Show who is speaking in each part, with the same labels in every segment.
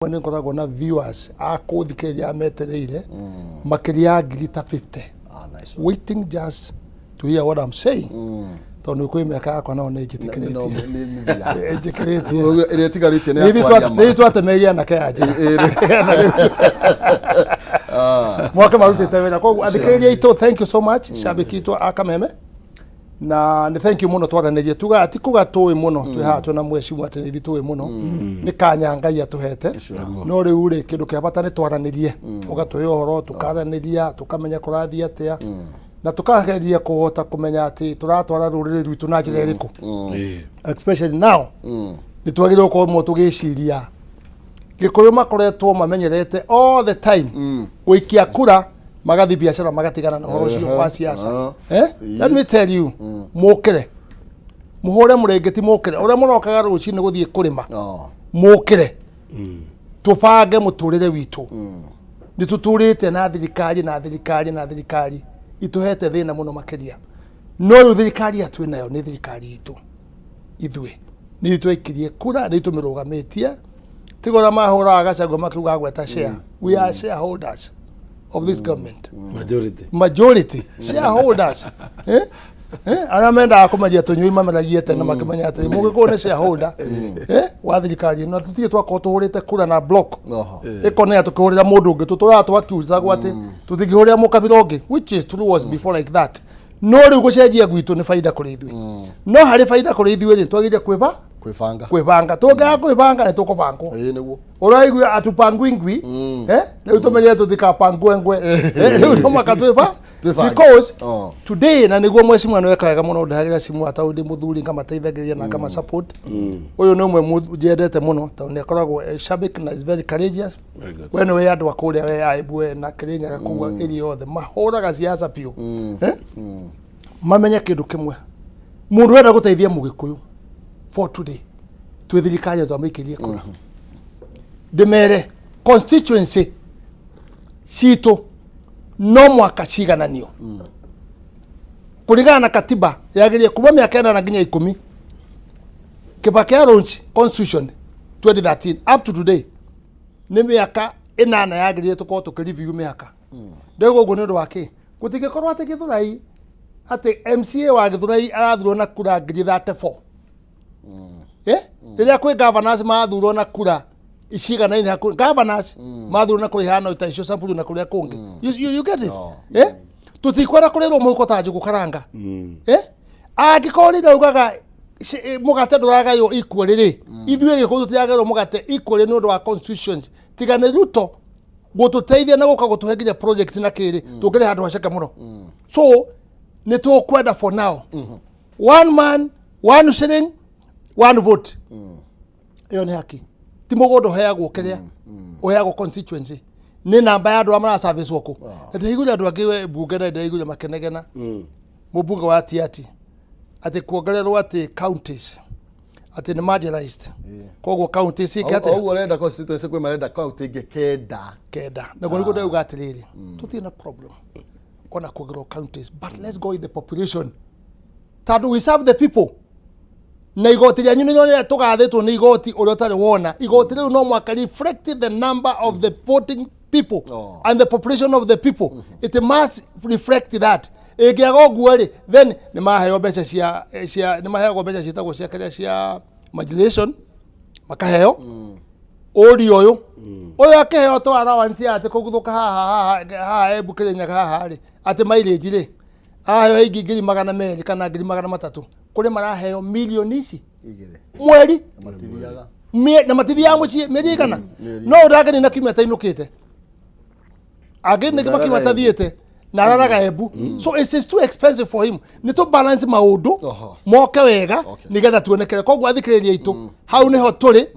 Speaker 1: Nĩ ngoragwo na viewers a kũthikĩrĩria metereire makĩria ya ngiri ta 50
Speaker 2: Ah, nice one.
Speaker 1: waiting just to hear what I'm saying, tondũ kwĩ mĩaka yakwa nao nĩ
Speaker 2: No,
Speaker 1: njĩtĩkĩrĩtie.
Speaker 2: Nĩ
Speaker 1: Njĩkĩrĩtie.
Speaker 2: ĩrĩa ĩtigarĩtie nĩ ya kwaria ma.
Speaker 1: Nĩ twatemeirie anake a njĩra mwake marutĩte wĩra. Koguo athikĩrĩria itũ, thank you so much. Shabiki itũ a Kameme, na nĩ thank you mũno. Twaranĩrie tuga ti kuga tũĩ mũno, twĩ haha twĩna mwecimu atĩ nĩ ithuĩ tũĩ mũno, nĩ kanya Ngai atũhete. No rĩu rĩ, kĩndũ kĩa bata nĩ twaranĩrie, ũgatũhe ũhoro, tũkaranĩria, tũkamenya kũrathiĩ atĩa, na tũkageria kũhota kũmenya atĩ tũratwara rũrĩrĩ rwitũ na njĩra ĩrĩkũ. Especially now nĩ twagĩrĩirwo gũkorwo tũgĩciria Gĩkũyũ makoretwo mamenyerete all the time gũikia kura, magathi biacara, magatigana na ũhoro ũcio wa siasa. Eh? Let me tell you, mũkĩre mũhũre mũrĩngĩti, mũkĩre ũrĩa mũrokaga rũcinĩ gũthiĩ kũrĩma. Mũkĩre tũbange mũtũrĩre witũ. Nĩ tũtũrĩte na thirikari na thirikari na thirikari itũhete thĩna mũno makĩria, no rĩu thirikari ya twĩ nayo nĩ thirikari itũ ithuĩ, nĩ twaikirie kura, nĩ tũmĩrũgamĩtie. Tiga ũrĩa mahũraga Gachagua makiuga gweta share, we are shareholders of this government.
Speaker 3: Majority.
Speaker 1: Majority shareholders, eh? Eh? Arĩa mendaga kũmeria tũnyui mameragie tene makĩmenya atĩ mũgĩkũyũ nĩ shareholder, eh? Wa thirikari ĩno. Tũtirĩ twakorwo tũhũrĩte kura na block ĩkonea tũkĩhũrĩra mũndũ ũngĩ, tũtũraga twakiucagwo atĩ tũtingĩhũrĩra mũkabira ũngĩ, which is true, was before like that. No rĩu gũcenjia gwitũ nĩ baida kũrĩ ithuĩ. No harĩ baida kũrĩ ithuĩ rĩ, twagĩrĩire kwĩba
Speaker 2: Kwĩbanga.
Speaker 1: Kwĩbanga. Tũngĩaga kwĩbanga, nĩ tũkũbangwo.
Speaker 2: Ĩĩ, nĩguo.
Speaker 1: Ũraigua atupangwingwi, eh, rĩu tũmenyere tũtikapangwe ngwe. Eh, rĩu no mũhaka twĩba
Speaker 2: Twĩbange.
Speaker 1: because today, na nĩguo mwecimu nĩ weka wega mũno ndehagĩra cimu ata ndĩ mũthuri ngamateithagĩrĩria na ngama support. Ũyũ nĩ ũmwe njendete mũno tondũ nĩ akoragwo shabik na is very courageous.
Speaker 3: Very good.
Speaker 1: We nĩ wĩ andũ a kũrĩa, we Aibu, we na Kĩrĩnyaga kũu area yothe mahũraga siasa biũ. Eh? Mamenye kĩndũ kĩmwe, mũndũ wenda gũteithia mũgĩkũyũ for today, twĩ thirikari twamĩikĩrie kura, ndĩmere constituency citũ no mwaka cigananio kũringana na katiba yagĩrĩire kuma mĩaka 8 nginya 10. Kibaki launch constitution 2013, up to today nĩ mĩaka 8 yagĩrĩire tũkorwo tũkĩ-review mĩaka. Ndauga ũguo nĩ ũndũ wa kĩ? Gũtingĩkorwo atĩ Gĩthũrai, atĩ MCA wa Gĩthũrai arathurwo na kura ngiri 34, eh, rĩrĩa kwĩ governors mathurwo na kura ciganaine hakuhĩ, governors mathurwo na kura ihana ta icio Samburu na kũrĩa kũngĩ. You get it? Eh, tũtikwenda kũrĩrwo mũhuko ta njũgũ karanga. Eh, angĩkorwo rĩrĩa ugaga mũgate ndũragaywo equally rĩ, ithuĩ Gĩkũyũ tũtiragaywo mũgate equally nĩ ũndũ wa constitutions. Tiga nĩ Ruto gũtũteithia na gũka gũtũhe nginya project na kĩrĩ, tũngĩrĩ handũ haceke mũno. So nĩ tũkwenda for now one man, one shilling, one vote. Ĩyo nĩ haki. Ti mũgũnda ũheagwo, kĩrĩa ũheagwo constituency nĩ namba ya andũ arĩa maraservice kũ. Na ndĩraiguire andũ angĩ we mbunge, na ndĩraiguire makĩnegena mũmbunge wa Tiati atĩ kuongererwo atĩ counties atĩ nĩ marginalized, koguo counties ciĩke atĩa?
Speaker 2: Ũguo ũrenda constituency, kwĩ marenda county ĩngĩ 9.
Speaker 1: 9. Naguo nĩguo ndauga atĩrĩrĩ, tũtirĩ na problem ona kuongererwo counties, but let's go with the population, tondũ we serve the people. Na igoti rĩanyu nĩrĩo rĩrĩa tũgathĩtwo nĩ igoti ũrĩa ũtarĩ wona. Igoti rĩu no mwaka reflect the number of the voting people and the population of the people. It must reflect that. Ĩngĩaga ũguo rĩ, then nĩ maheo mbeca cia nĩ maheagwo mbeca ciĩtagwo cia kĩrĩa cia modulation, makaheo ũri ũyũ ũyũ akĩheo to allowance ya atĩ kũguthũka haha haha haha Embu, Kĩrĩnyaga haha rĩ, atĩ mileage rĩ, aheo ingĩ 200,000 kana 300,000. Kũrĩ maraheo milioni ici
Speaker 2: 2
Speaker 1: mweri.
Speaker 2: Matithiaga.
Speaker 1: Na matithiaga mũciĩ mĩeri igana.
Speaker 2: Mĩeri.
Speaker 1: No ũndangĩnina kiumia tainũkĩte, angĩ nĩ makiuma tathiĩte na araraga Embu. So it is too expensive for him. Nĩ tũ balance maũndũ moke wega nĩgetha tuonekere. Koguo athikĩrĩria aitũ, hau nĩho tũrĩ,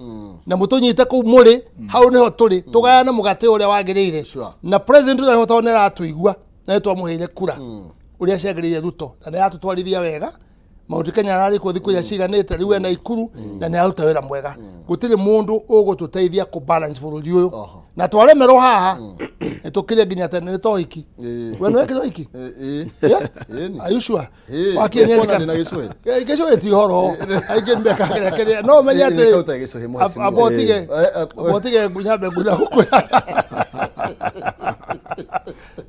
Speaker 1: na mũtũnyite kũu mũrĩ, hau nĩho tũrĩ, tũgayane mũgate ũrĩa wagĩrĩire. Na president ũrĩa tondũ nĩ aratũigua, na nĩ twamũheire kura ũrĩa ciagĩrĩire, Ruto, na nĩ aratũtwarithia wega. Mount Kenya ararĩ kuo thikũ iria ciganĩte, rĩu ena Ikuru na nĩ aruta wĩra mwega. Gũtirĩ mũndũ ũgũtũteithia kũ balance bũrũri ũyũ. Na twaremerwo haha nĩ tũkire nginya tene nĩ tohiki. We nĩ wekire ũhiki? Yeah?
Speaker 2: Ĩni.
Speaker 1: Are you sure?
Speaker 2: Ĩĩ,
Speaker 1: Wakinya
Speaker 2: kuona ndĩna gĩcũhĩ.
Speaker 1: Gĩcũhĩ ti ũhoro, aingĩ mekagĩra kĩrĩa no ũmenye
Speaker 2: Ĩĩ,
Speaker 1: atĩ
Speaker 2: nĩkaruta gĩcũhĩ, mheshimiwa.
Speaker 1: amba ũtige
Speaker 2: Ĩĩ. Eh, eh,
Speaker 1: amba ũtige ngunyambe ngunya gũkwĩra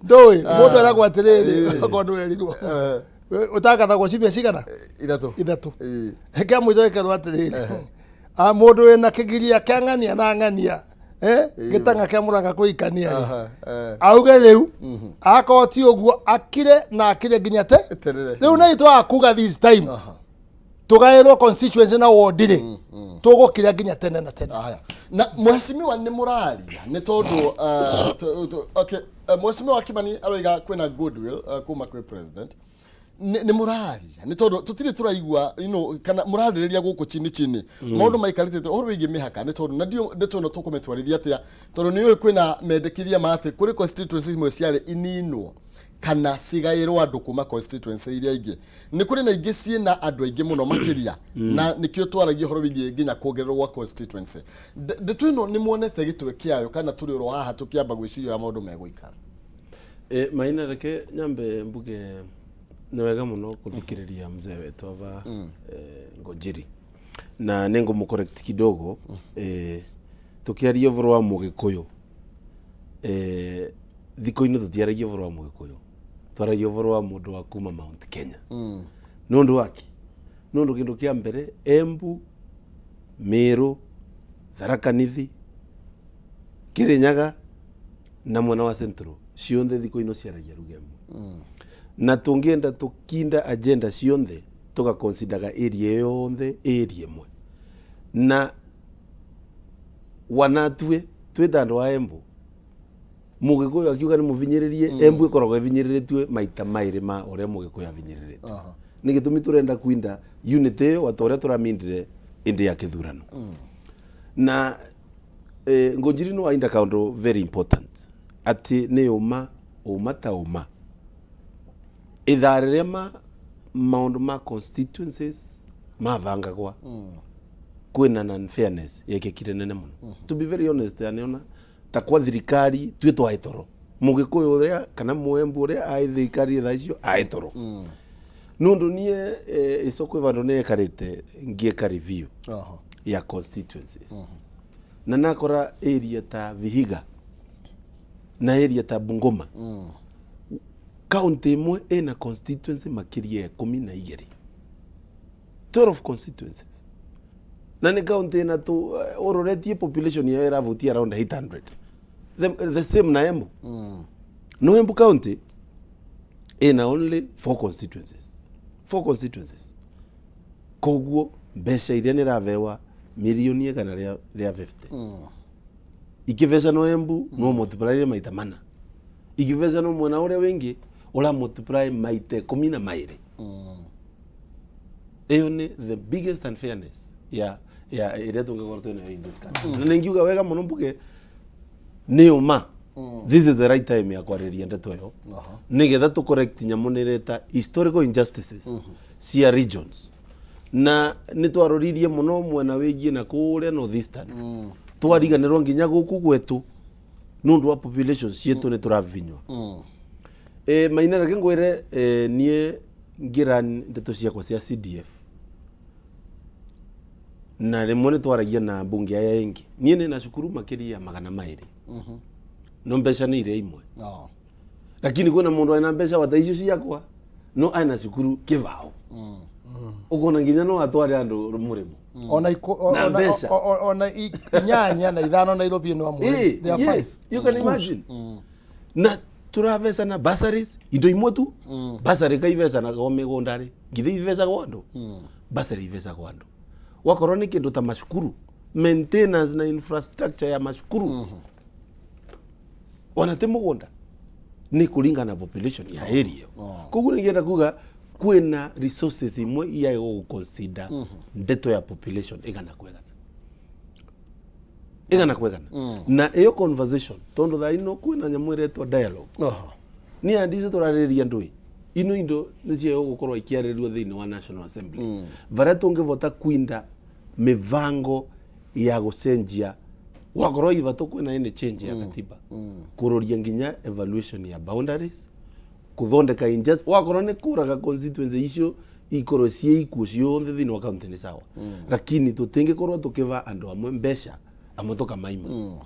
Speaker 1: ndũĩ mũndũ eragwo atĩrĩrĩ, okorwo nĩwerirwo ũtangathagwo ciumia cigana?
Speaker 2: Ithatũ.
Speaker 1: Ithatũ.
Speaker 2: Ĩĩ.
Speaker 1: Kĩa mũico gĩkerwo atĩrĩrĩ, ah, mũndũ wĩna kĩgiria kĩa ng'ania na ng'ania, eh, gĩtang'a kĩa mũranga kũikania rĩ,
Speaker 2: Aha, eh.
Speaker 1: auge rĩu akorwo ti ũguo akire na akire nginya te
Speaker 2: Terere.
Speaker 1: Rĩu nĩ twaga kuga this time tũgaĩrwo constituency na ward rĩ, tũgũkira nginya tene na tene.
Speaker 2: Aya. Na mheshimiwa nĩ mũraria nĩ tondũ okay, mheshimiwa Kimani aroiga kwĩna goodwill kuma kwĩ president. Nĩ mũraria nĩ tondũ tũtirĩ tũraigua kana mũrarĩrĩria gũkũ chini chini maũndũ maikarĩte atĩa ũhoro wĩgiĩ mĩhaka, nĩ tondũ na ndio ndeto ĩno tũkũmĩtwarithia atĩa, tondũ nĩ ũĩ kwĩna mendekithia ma atĩ kũrĩ constituency imwe ciarĩ ininwo kana cigaĩrwo andũ kuma constituency iria ingĩ, nĩ kũrĩ na ingĩ ciĩna andũ aingĩ mũno makĩria, na nĩkĩo twaragia ũhoro wĩgiĩ nginya kuongererwo gwa constituency. Ndeto ĩno nĩ muonete gĩtwe kĩayo kana tũrĩ oro haha tũkĩamba gwĩciria ũrĩa maũndũ megũikara?
Speaker 3: E, Maina, reke nyambe mbuge nĩ wega mũno kũthikĩrĩria mzee wetu ava, Ngũnjiri, na nĩ ngũmũ kidogo. Tũkĩaria ũhoro wa Mũgĩkũyũ, thikũ-inĩ tũtiaragia ũhoro wa Mũgĩkũyũ, twaragia ũhoro wa mũndũ wa kuma Mount Kenya. Nĩ ũndũ waki nĩ ũndũ kĩndũ kĩa mbere, Embu, Meru, Tharaka Nithi, Kirinyaga na mwena wa Central cionthe thikũ ino ciaragia ruga ĩmwe, na tũngĩenda tũkinda agenda cionthe tũgaconsideraga area yonthe area ĩmwe. Na wanatue twĩta andũ a Embu, Mũgĩkũyũ akiuga nĩ mũvinyĩrĩrie, Embu ĩkoragwo ĩvinyĩrĩrĩtue maita maĩrĩ ma ũrĩa Mũgĩkũyũ avinyĩrĩrĩtue. Nĩ gĩtũmi tũrenda kwinda unity ĩyo ota ũrĩa tũramindire ĩndĩ ya kĩthurano. Na Ngũnjiri no ainda kaũndũ very important atĩ nĩ ũma ũma ta ũma ithaa rĩrĩa ma maũndũ ma constituencies mabangagwa kwĩna na unfairness yekĩkire nene mũno. To be very honest, aneona ta kwa thirikari tuĩ twaĩ toro, Mũgĩkũyũ ũrĩa kana Mũembu ũrĩa aĩ thirikari thaa icio aĩ toro, nĩ ũndũ niĩ ico kwĩ vandũ nĩ ekarĩte ngĩka review ya constituencies na nakora area ta Vihiga na area ta Bungoma, county ĩmwe ĩna constituency makĩria ya 12, 12 constituencies, na nĩ county ĩna tu ũroretie population yayo ĩravutia around 800. The same na Embu. No Embu County ĩna only four constituencies, four constituencies. Koguo mbeca iria nĩ ravewa mirioni igana rĩa 50 ikĩvecanwo Embu no multiply maita mana, ikĩvecanwo mwena ũrĩa wĩngĩ ũra multiply maita 12. Ĩyo nĩ the biggest unfairness ya ĩrĩa tũngĩkorwo twĩnayo in this country. Na nĩngiuga wega mũno mbuge nĩ ũma this is the right time ya kwarĩrĩria ndeto ĩyo nĩgetha tũ correct nyamũ nĩreta historical injustices cia regions. Na nĩ twaroririe mũno mwena wĩgiĩ na kũrĩa northeastern, twariganĩrwo nginya gũkũ gwetu nĩ ũndũ wa population ciitũ nĩ tũravinywa. Maina, reke ngwĩre, niĩ ngĩra ndeto ciakwa cia CDF na rĩmwe nĩ twaragia na mbunge aya ĩngĩ, niĩ nĩ na cukuru makĩria ya 200, no mbeca nĩ iria imwe. Lakini kwĩna mũndũ ena mbeca wata icio ciakwa no ena cukuru kĩbao, ũkona nginya no atware andũ mũrĩmo.
Speaker 1: Ona
Speaker 3: Na mbeca.
Speaker 1: Ona inyanya na ithano Nairobi no amwe. They are
Speaker 3: Yes,
Speaker 1: five
Speaker 3: you can
Speaker 1: schools.
Speaker 3: imagine. Na turavecana bursaries indo imwe tu. Bursary kaivecanaga o mĩgũnda rĩ, ngithĩ ivecagwo andũ? Bursary ivecagwo andũ wakorwo nĩ kĩndũ ta macukuru, maintenance na infrastructure ya macukuru, ona ti mũgũnda, nĩ kũringana na population ya area ĩyo. Koguo nĩngĩenda kuga kwĩna resources imwe iria gũconsider ndeto ya population igana kwa igana, igana kwa igana, na ĩyo conversation, tondũ thaa ino kwĩna nyamũ ĩretwo dialogue. Nĩ andici tũrarĩrĩria ndũĩ. Ino indo nicio gukorwo ikiarĩrĩrio thĩinĩ wa National Assembly, varia tũngĩvota kwinda mĩvango ya gũcenjia wakorwo ivato kwĩna any change ya katiba, kũroria nginya evaluation ya boundaries, kuthondeka injustice wakorwo nĩ kũraga constituency icio ikorwo ciĩ ikuo ciothe thĩinĩ wa county nĩ sawa, lakini tũtingĩkorwo tũkĩva andũ amwe mbeca, amwe tũkamaima.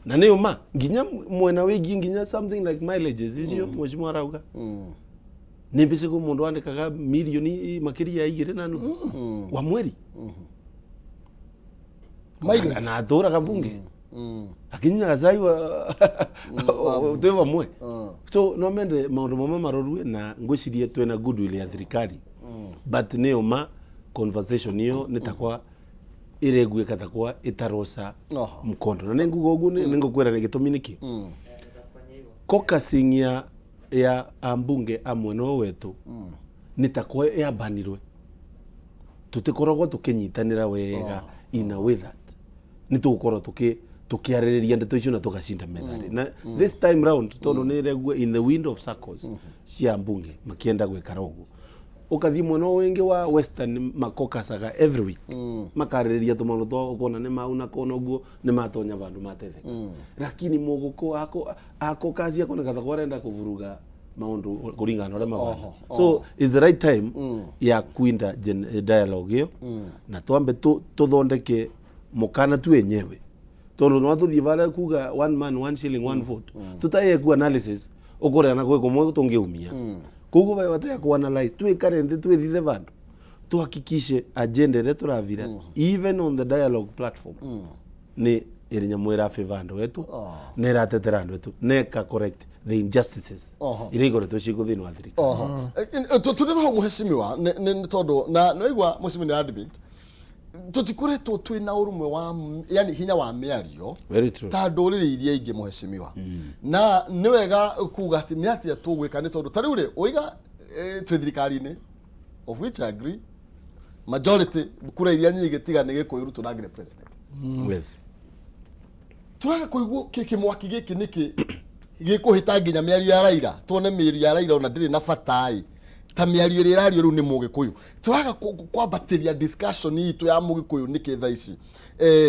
Speaker 3: Na nĩ ũma nginya mwena wĩgiĩ nginya something like mileages icio mheshimiwa arauga nĩ mbeca kwĩ mũndũ wandĩkaga mirioni makĩria ya 2.5 wa mweri.
Speaker 1: Mileage.
Speaker 3: Na atũraga bunge akinyaga cai wa twĩ vamwe. So no mende maũndũ mamwe marorue, na ngwĩcirie twĩna goodwill ya thirikari, but nĩ ũma conversation iyo nĩ takwa ĩreguĩka takwa ĩtaroca mkondo. Na nĩ nguga ũguo nĩ ngũkwĩra nĩ gĩtũmi nĩkĩ caucusing ya ambunge a mwena ũyũ wetũ nĩ takwa yambanirwe, tutikoragwo tukinyitanira wega in a way that nĩ tũgũkorwo tukiarĩrĩria ndeto icio na tũgacinda methari. Na this time round, tondũ nĩ ĩreguo in the window of circles cia mbunge makienda gwĩkara ũguo, ũkathiĩ mwena ũyũ wĩngĩ wa Western makokacaga every week, makarĩrĩria tũmaũndũ twa ũkona nĩ mauna kona ũguo nĩ matonya vandũ matetheka, lakini mũgũkũ ako akokaci akoneka ta arenda kũvuruga maũndũ kũringana na ũrĩa mabana. So is the right time ya kwinda dialogue ĩyo na twambe tũthondeke mũkana tu enyewe, tondũ no tũthiĩ varĩa kuga one man, one shilling, one vote tũtayeku analysis ũkũrĩa gwĩ kũmwe tũngĩumia. Koguo vaĩ bata ya kuanalyze, twĩkare nthĩ, twĩthithe vandũ, tuhakikishe agenda ĩrĩa tũravira even on the dialogue platform nĩ ĩrĩ nyamũ ĩrafavor andũ etu na ĩratetera andũ etu na ĩka correct the injustices iria ikoretwo ciĩkuo thĩinĩ wa thirikari.
Speaker 2: Oho. Tũrĩ hau, mũhecimiwa, nĩ tondũ na nĩwaigua mũhecimiwa nĩ admit tũtikoretwo twĩna ũrũmwe wa yani hinya wa mĩario
Speaker 3: Very true.
Speaker 2: ta ndũrĩrĩ iria ingĩ, mũhecimiwa. Na nĩ wega kuga atĩ nĩ atĩa tũgwĩka, nĩ tondũ ta rĩu rĩ ũiga twĩ thirikari-inĩ, of which I agree, majority kura iria nyingĩ tiga nĩ Gĩkũyũ Ruto ndangĩrĩ president. Tũraga kũiguo kĩmwaki gĩkĩ nĩkĩ gĩkũhĩta nginya mĩario ya Raila, tuone mĩario ya Raila ona ndĩrĩ na bata ĩ ta mĩario ĩrĩa ĩrario rĩu nĩ Mũgĩkũyũ. Tũraga kwambatĩria discussion itũ ya Mũgĩkũyũ nĩkĩ thaa ici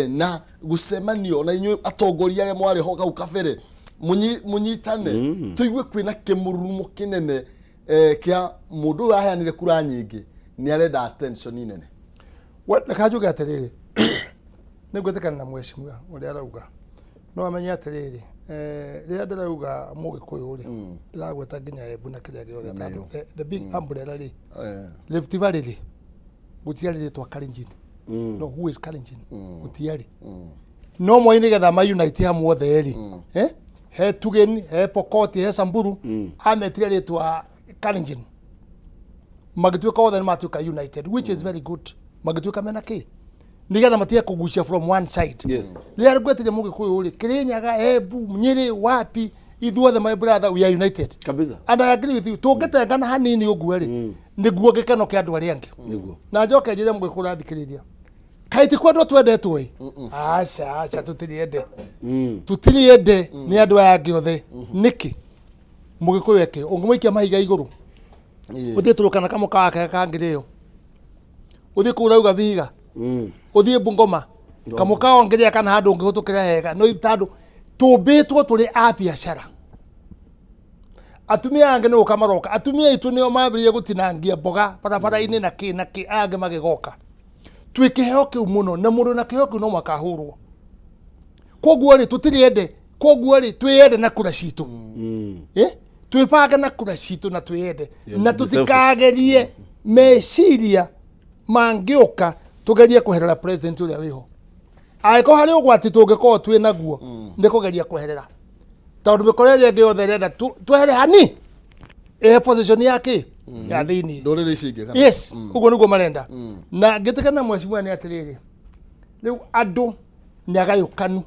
Speaker 2: na gũcemanio na inyuĩ atongoria arĩa mwarĩ ho kau kabere mũnyitane tũigue kwĩna kĩmũrurumo kĩnene kĩa mũndũ ũyũ aheanire kura nyingĩ nĩ arenda attention nene.
Speaker 1: We, reka njuge atĩrĩrĩ, nĩ ngwĩtĩkana na mheshimiwa ũrĩa arauga, no amenye atĩrĩrĩ, rĩrĩa ndĩrauga Mũgĩkũyũ rĩ, ndĩragweta nginya Embu na kĩrĩa gĩothe.
Speaker 2: Na
Speaker 1: tondũ
Speaker 2: Meru.
Speaker 1: the big umbrella rĩ, Rift Valley rĩ, gũtiarĩ rĩtwa Kalenjin. No who is Kalenjin? Gũtiarĩ. No moi nĩgetha mayunite hamwe othe rĩ, he Tugen, he Pokot, he Samburu, ametire rĩtwa Kalenjin, magĩtuĩka othe nĩ matuĩka united, which is very good. Magĩtuĩka mena kĩ nĩgetha matige kũgucia from one side. Rĩrĩa ngwetire Mũgĩkũyũ rĩ, Kĩrĩnyaga, Embu, Nyĩrĩ, wapi, ithuothe, my brother, we are united. And I agree with you, tũngĩtengana hanini ũguo rĩ, nĩguo gĩkeno kĩa andũ arĩa angĩ. Na njoke njĩre Mũgĩkũyũ ũrathikĩrĩria, kaĩ ti kwendwo twendetwo ĩ? Aca, aca, tũtirĩ ende. Tũtirĩ ende nĩ andũ aya angĩ othe. Nĩkĩ Mũgĩkũyũ eke ũngĩmũikia mahiga igũrũ, ũthiĩ Tũrũkana kamũkawa kega kangĩrĩo, ũthiĩ kũu ũrauga Vihiga, ũthiĩ Bungoma kamũkawa ũngĩrĩa kana handũ ũngĩhũtũkĩra hega, no tandũ tũmbĩtwo tũrĩ a biacara. Atumia angĩ nĩ gũka maroka, atumia aitũ nĩo mambĩrĩrie gũtinangia mboga barabara-inĩ na kĩ na kĩ, aya angĩ magĩgoka. Twĩ kĩheo kĩu mũno, na mũndũ na kĩheo kĩu no mũhaka ahũrwo. Koguo rĩ, tũtirĩ ende. Koguo rĩ, twĩyende na kura citũ. Twĩbange na kura citũ na twĩyende na
Speaker 3: be
Speaker 1: tũtikagerie meciria mangĩũka tũgerie kweherera president ũrĩa wĩho. Angĩkorwo harĩ ũgwati tũngĩkorwo twĩ naguo nĩ kũgeria kweherera, tondũ mĩkora ĩrĩa ĩngĩ yothe ĩrenda twehere hani ĩhe position ya kĩ ya thĩiniĩ.
Speaker 2: Ndũrĩrĩ ici ingĩ kana?
Speaker 1: Yes, ũguo nĩguo marenda. Na ngĩtĩkana na mheshimiwa nĩ atĩrĩrĩ, rĩu andũ nĩ agayũkanu.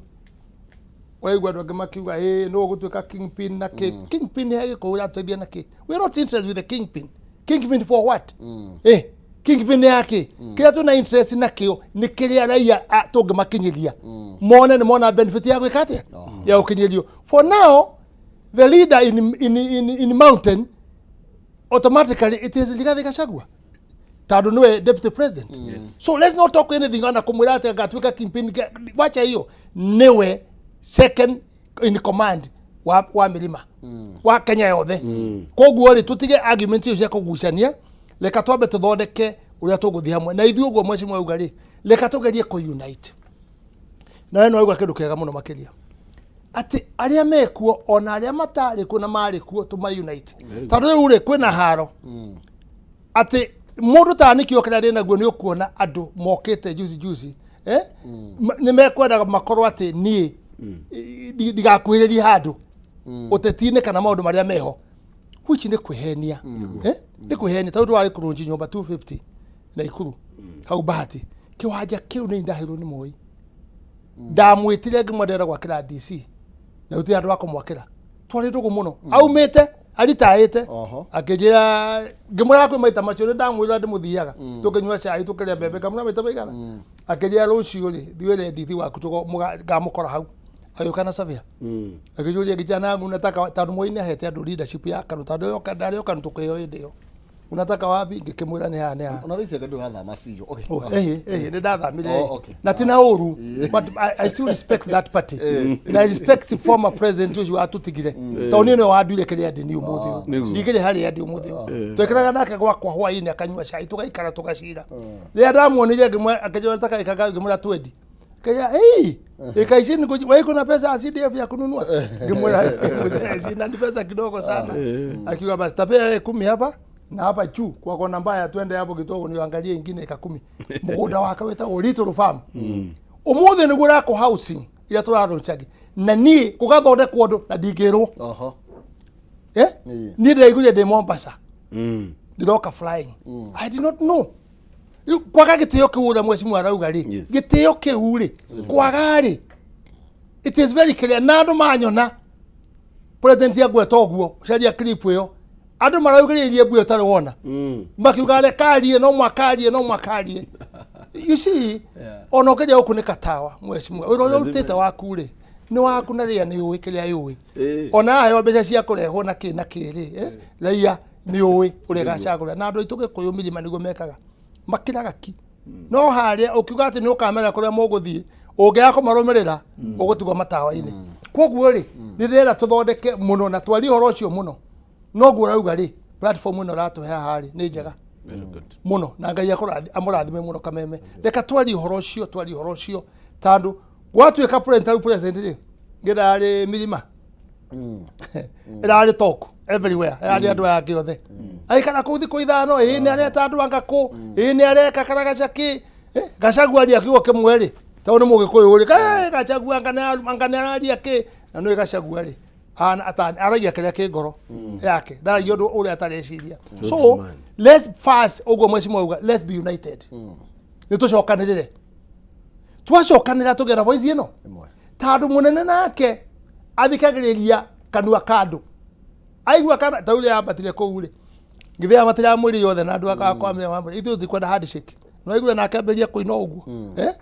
Speaker 1: Waigua andũ angĩ makiuga ĩ nũ ũgũtuĩka kingpin na kĩ kingpin he Gĩkũyũ ĩratũteithia na kĩ? We are not interested with the kingpin. Kingpin for what? Kingpin ya kĩ? Kĩrĩa twĩna interest nakĩo nĩ kĩrĩa raia tũngĩmakinyĩria mone nĩ mona benefit ya gwĩka atĩa ya gũkinyĩrio. For now, the leader in mountain Automatically it is Rigathi Gachagua tondũ nĩwe deputy president. So let's not talk anything ona kũmwĩra atĩ agatuĩka kingpin. Wacha hiyo, nĩwe second in command wa milima wa Kenya yothe. Koguo rĩ, tũtige argument icio cia kũgucania. Reka twambe tũthondeke ũrĩa tũgũthiĩ hamwe na ithuĩ. Ũguo mheshimiwa auga rĩ, reka tũgerie kũ unite. Na we nĩwauga kĩndũ kĩega mũno makĩria, atĩ arĩa mekuo ona arĩa matarĩ kuo na marĩ kuo tũma unite, tondũ rĩu rĩ kwĩna haro atĩ mũndũ ta nĩkĩo kĩrĩa ndĩ naguo. Nĩ ũkuona andũ mokĩte juzi juzi, eh? Nĩ mekwenda makorwo atĩ niĩ ndigakuhĩrĩrie handũ ũteti-inĩ kana maũndũ marĩa meho, which nĩ kwĩhenia, eh? Nĩ kwĩhenia, tondũ warĩ kũrũnji nyũmba 250 Naikuru hau Bahati, kĩwanja kĩu nĩ ndahĩrwo nĩ Moi. Ndamwĩtire ngĩmwendera gwakĩra DC na gũtirĩ andũ a kũmwakĩra. Twarĩ ndũgũ mũno, aumĩte aritaĩte. Akĩnjĩra, ngĩmwĩra kwĩ maita macio nĩ ndamwĩra ndĩmũthiaga tũkĩnyua cai, tũkĩrĩa mbembe, ngamwĩra maita maigana. Akĩnjĩra rũciũ rĩ, thiĩ wĩre ndithi waku ngamũkora hau. Agĩũka na savia, akĩnjũria kijana, unataka, tondũ Moi nĩ ahete andũ leadership ya KANU, tondũ ndarĩ o KANU tũkĩheo hĩndĩ ĩyo, unataka wapi? Ngĩkĩmwĩra nĩ haha, nĩ haha.
Speaker 2: Ona thaa ici anga ndũrathama biũ. Okay.
Speaker 1: Oh, ehe, nĩ ndathamire.
Speaker 2: Oh, okay.
Speaker 1: Na tina ũru, but I still respect that party na I respect former president ũcio watũtigire, tondũ niĩ nĩwe wanduire kĩrĩa ndĩ niĩ ũmũthĩ ũyũ. Ndingĩrĩ harĩa ndĩ ũmũthĩ ũyũ. Twekĩraga nake gwakwa hwaĩ-inĩ, akanyua cai, tũgaikara tũgacira. Rĩrĩa ndamuonire akĩnjĩra taka ĩka, ngĩmwĩra twendi. Akĩnjĩra, "Hey, eka ici wewe kuna pesa ya CDF ya kununua?" Ngĩmwĩra sina, ni pesa kidogo sana. Akiuga, "Basi tapea wewe 10 hapa na hapa juu kwa kona mbaya, twende hapo kidogo niangalie ingine eka 10." Mũgũnda wake wĩtagwo Little Farm. Ũmũthĩ nĩguo ũrakwo housing iria tũrarũcagi na niĩ gũgathondekwo ũndũ na ndingĩrwo. Eh? Niĩ ndĩraiguire ndĩ Mombasa, ndĩroka flying. I did not know. Rĩu kwaga gĩtĩo kĩu ũrĩa mheshimiwa arauga rĩ, gĩtĩo kĩu rĩ, kwaga rĩ, it is very clear na andũ manyona president agweta ũguo. Caria clip ĩyo, andũ maraugĩrĩirie mbuĩ ũtarĩ wona, makiuga rekarie no mwakarie no mwakarie. You see, ona ũkĩria gũkunĩka tawa, mheshimiwa, wĩra ũrĩa ũrutĩte waku rĩ nĩ waku, na rĩrĩa nĩ ũĩ kĩrĩa yũĩ. Ona aheo mbeca cia kũrehwo na kĩ na kĩ rĩ, raia nĩ ũĩ ũrĩa ĩgacagũra. Na andũ aitũ Gĩkũyũ mĩrima nĩguo mekaga, makiraga ki. No harĩa ũkiuga atĩ nĩ ũkamenya kũrĩa mũgũthiĩ, ũngĩaga kũmarũmĩrĩra ũgũtigwo matawa-inĩ. Koguo rĩ, nĩ ndĩrenda tũthondeke mũno na twarie ũhoro ũcio mũno. Noguo ũrauga rĩ, platform ĩno ũratũhe haha rĩ nĩ njega
Speaker 3: Very good.
Speaker 1: Mũno, na Ngai amũrathime mũno. Kameme, reka twarie ũhoro ũcio, twarie ũhoro ũcio, tondũ gwatuĩka president, rĩu president rĩ ngĩrarĩ mirima ĩrarĩ talk everywhere, ĩrarĩ andũ aya angĩ othe aikara kũu thikũ 5, ĩĩ nĩ areta andũ anga kũ, ĩĩ nĩ areka karagaca kĩ. Gachagua aria kiugo kĩmwe rĩ, tondũ nĩ Mũgĩkũyũ rĩ, Gachagua anga nĩ araria kĩ, na nĩ Gachagua rĩ aragia kĩrĩa kĩ ngoro yake, ndaragia ũndũ ũrĩa atareciria. So
Speaker 3: man.
Speaker 1: Let's first, ũguo mheshimiwa auga, let's be united. Nĩ tũcokanĩrĩre, twacokanĩra tũgĩe na voice ĩno.
Speaker 2: Ĩmwe.
Speaker 1: Tondũ mũnene nake athikagĩrĩria kanua ka andũ aigua kana ta ũrĩa yambatire kũu rĩ, githĩ matiramwĩrire othe na andũ akwamĩra ithuĩ tũtikwenda handshake. No aigua nake ambĩrĩria kũina ũguo, eh?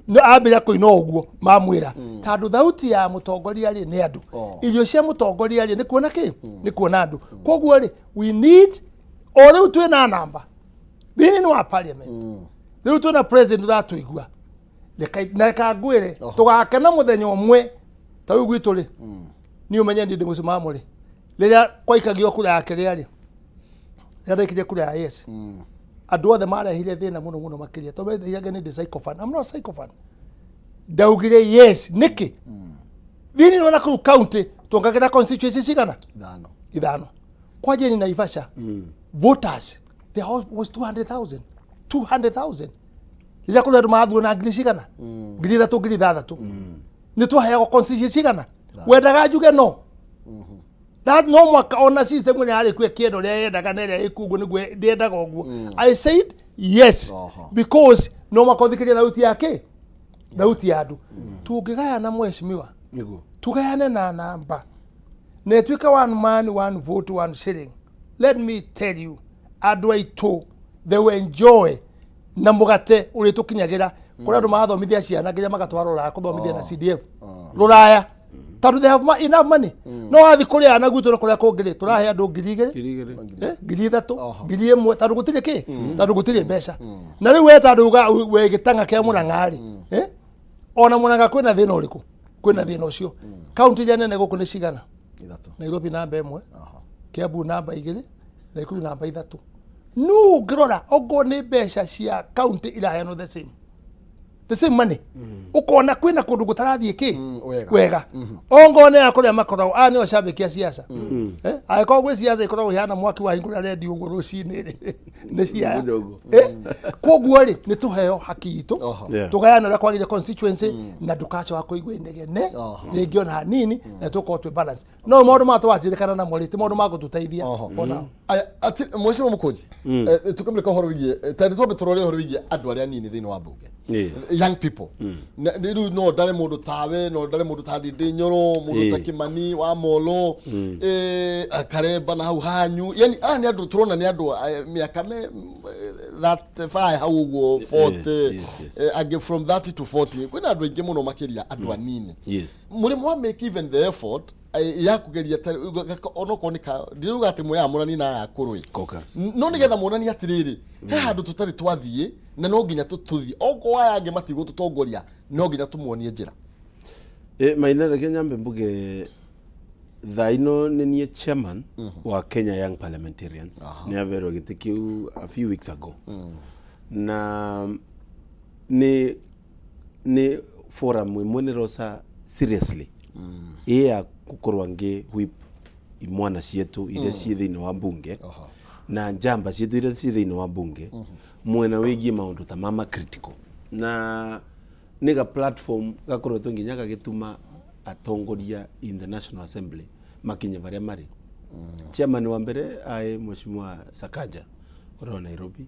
Speaker 1: No ambĩrĩria kũina ũguo mamwĩra, tondũ thauti ya mũtongoria rĩ nĩ andũ. Irio cia mũtongoria rĩ nĩ kuona kĩ, nĩ kuona andũ. Koguo rĩ, we need o rĩu twĩna namba thĩinĩ wa parliament, rĩu twĩna president ũratũigua. Na reka ngwĩre, tũgakena mũthenya ũmwe. Ta rĩu gwitũ rĩ, niĩ ũmenye niĩ ndĩ mũcimamo rĩ, rĩrĩa kwaikagio kura ya kĩrĩa rĩ, rĩrĩa ndaikirie kura ya yes, andũ othe marehire thĩna mũno mũno makĩria, tondũ methiaga nĩ ndĩ sycophant. I'm not sycophant. Ndaugire yes nĩkĩ? Thĩinĩ wa Nakuru County tuongagĩra constituency cigana?
Speaker 2: 5.
Speaker 1: 5. Kwa jeni Naivasha voters there was 200,000, 200,000. Rĩrĩa kũrĩ andũ marathuo na ngiri cigana, 3,000, 6,000, nĩ twaheagwo constituency cigana? Wendaga njuge no that no mwaka ona system ĩrĩa yarĩ kuo ĩkĩenda ũrĩa yendaga na ĩrĩa ĩkuo ũguo nĩguo ndĩendaga ũguo. I said yes because no mwaka ũthikĩrie thauti yake, thauti ya andũ. Tũngĩgayana, mheshimiwa, tugayane na namba na ĩtuĩke one man, one vote, one shilling, let me tell you, andũ aitũ they will enjoy na mũgate ũrĩa tũkinyagĩra. Kũrĩ andũ marathomithia ciana nginya magatwara rũraya kũthomithia na CDF rũraya. Tondũ they have enough money. No wathi kũrĩa na gwitũ na kũrĩa kũngĩ rĩ, tũrahe andũ 2000,
Speaker 3: 2000.
Speaker 1: 3000, 1000, tondũ gũtirĩ kĩ, tondũ gũtirĩ mbeca. Na rĩu we tondũ uga we gĩtang'a kĩa Mũrang'a rĩ, ona Mũrang'a kwĩna thĩna ũrĩkũ? Kwĩna thĩna ũcio. Kaunti iria nene gũkũ nĩ cigana?
Speaker 2: 3.
Speaker 1: Nairobi namba 1, Kiambu namba 2, Nakuru namba 3. No ũngĩrora okorwo nĩ mbeca cia kaunti iraheanwo the same money, ũkona kwĩna kũndũ gũtarathiĩ kĩ
Speaker 2: wega.
Speaker 1: Wega. Ongorwo nĩ ya kũrĩa makoragwo aya nĩo cambĩki a siasa, angĩkorwo gwĩ siasa ikoragwo ihana mwaki wahingũra redio ũguo rũcinĩ rĩ, nĩ ciaya.
Speaker 3: Mũthenya ũguo.
Speaker 1: Koguo rĩ, nĩ tũheo haki itũ, tũgayane ũrĩa kwagĩrĩire constituency, na ndũgacoka kũigua inegene rĩngĩ ona hanini, na tũkorwo twĩ balance. No maũndũ maya tũratindĩkana namo rĩ, ti maũndũ ma gũtũteithia onao.
Speaker 2: Aya, ati mheshimiwa Mukunji, tukamurika ũhoro wĩgiĩ tondũ twambe tũrore ũhoro wĩgiĩ andũ arĩa anini thĩinĩ wa mbunge, young people. Rĩu no ndare mũndũ tawe, no ndare mũndũ ta Ndindi Nyoro, mũndũ ta Kimani wa Molo, Karemba na hau hanyu, yani aya nĩ andũ tũrona nĩ andũ mĩaka me 35 hau ũguo, 40, angĩ from 30 to 40. Kwĩna andũ aingĩ mũno makĩria andũ anini. Mũrĩmo wa make even the effort ya kugeria onokorwo nĩ ka ndirauga atĩ mwĩyamũranie na aya akũrũ ĩ.
Speaker 3: Caucus.
Speaker 2: No nĩgetha muonanie atĩrĩrĩ, he handũ tũtarĩ twathiĩ na no nginya tũthiĩ, okorwo aya angĩ matigũtũtongoria, no nginya tũmuonie njĩra.
Speaker 3: Maina, reke nyambe mbuge thaa ino nĩ niĩ chairman wa Kenya Young Parliamentarians. Nĩ averwo gĩtĩ kĩu a few weeks ago, na nĩ forum ĩmwe nĩroca seriously ĩ ya gũkorwo ngĩ whip imwana cietu iria ciĩ thĩinĩ wa mbunge na njamba cietu iria ciĩ thĩinĩ wa mbunge mwena wĩgiĩ maũndũ ta mama critical, na nĩ ga platform gakoretwo nginya gagĩtuma atongoria in the National Assembly makinye barĩa marĩ. Chairman wa mbere aĩ Mheshimiwa Sakaja ũrĩa wa Nairobi,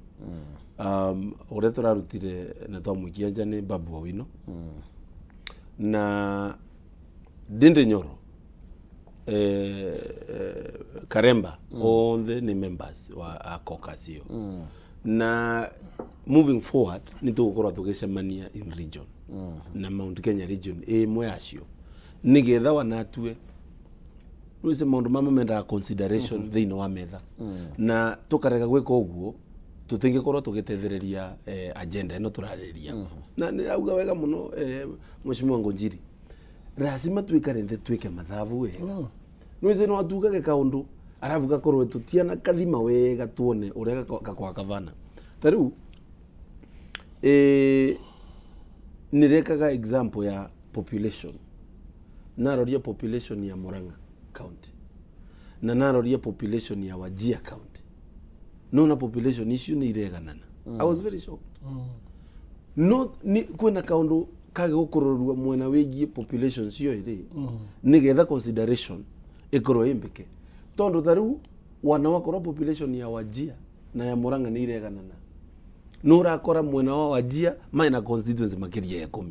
Speaker 3: ũrĩa tũrarutire na twamũikia nja nĩ Babu Owino na Ndindi Nyoro, Karemba, othe nĩ members wa a caucus ĩyo. Na moving forward nĩ tũgũkorwo tũgĩcemania in region, na Mount Kenya region ĩ ĩmwe yacio, nĩgetha wanatue rwĩce maũndũ mama mendaga consideration thĩinĩ wa metha, na tũkarega gwĩka ũguo tũtingĩkorwo tũgĩtethereria agenda ĩno tũrarĩrĩria. Na nĩrauga wega mũno, Mheshimiwa Ngonjiri, lazima twikare nthĩ twĩke mathabu wega. Nwĩce no atugage kaũndũ arabu gakorwo tũtiana kathima wega tuone ũrĩa gakorwa kavana. Ta rĩu nĩrekaga example ya population, naroria population ya Murang'a County na naroria population ya Wajir County, nona population icio nĩ ireganana. I was very shocked. No ni kwĩna kaũndũ kage gũkũrorua mwena wĩgiĩ population cio ĩrĩ, nĩgetha consideration ĩkorwo ĩ mbĩke, tondũ ta rĩu wana wakorwo population ya Wajir na ya Murang'a nĩ ireganana, nĩ ũrakora mwena wa Wajir mena constituency makĩria ya 10,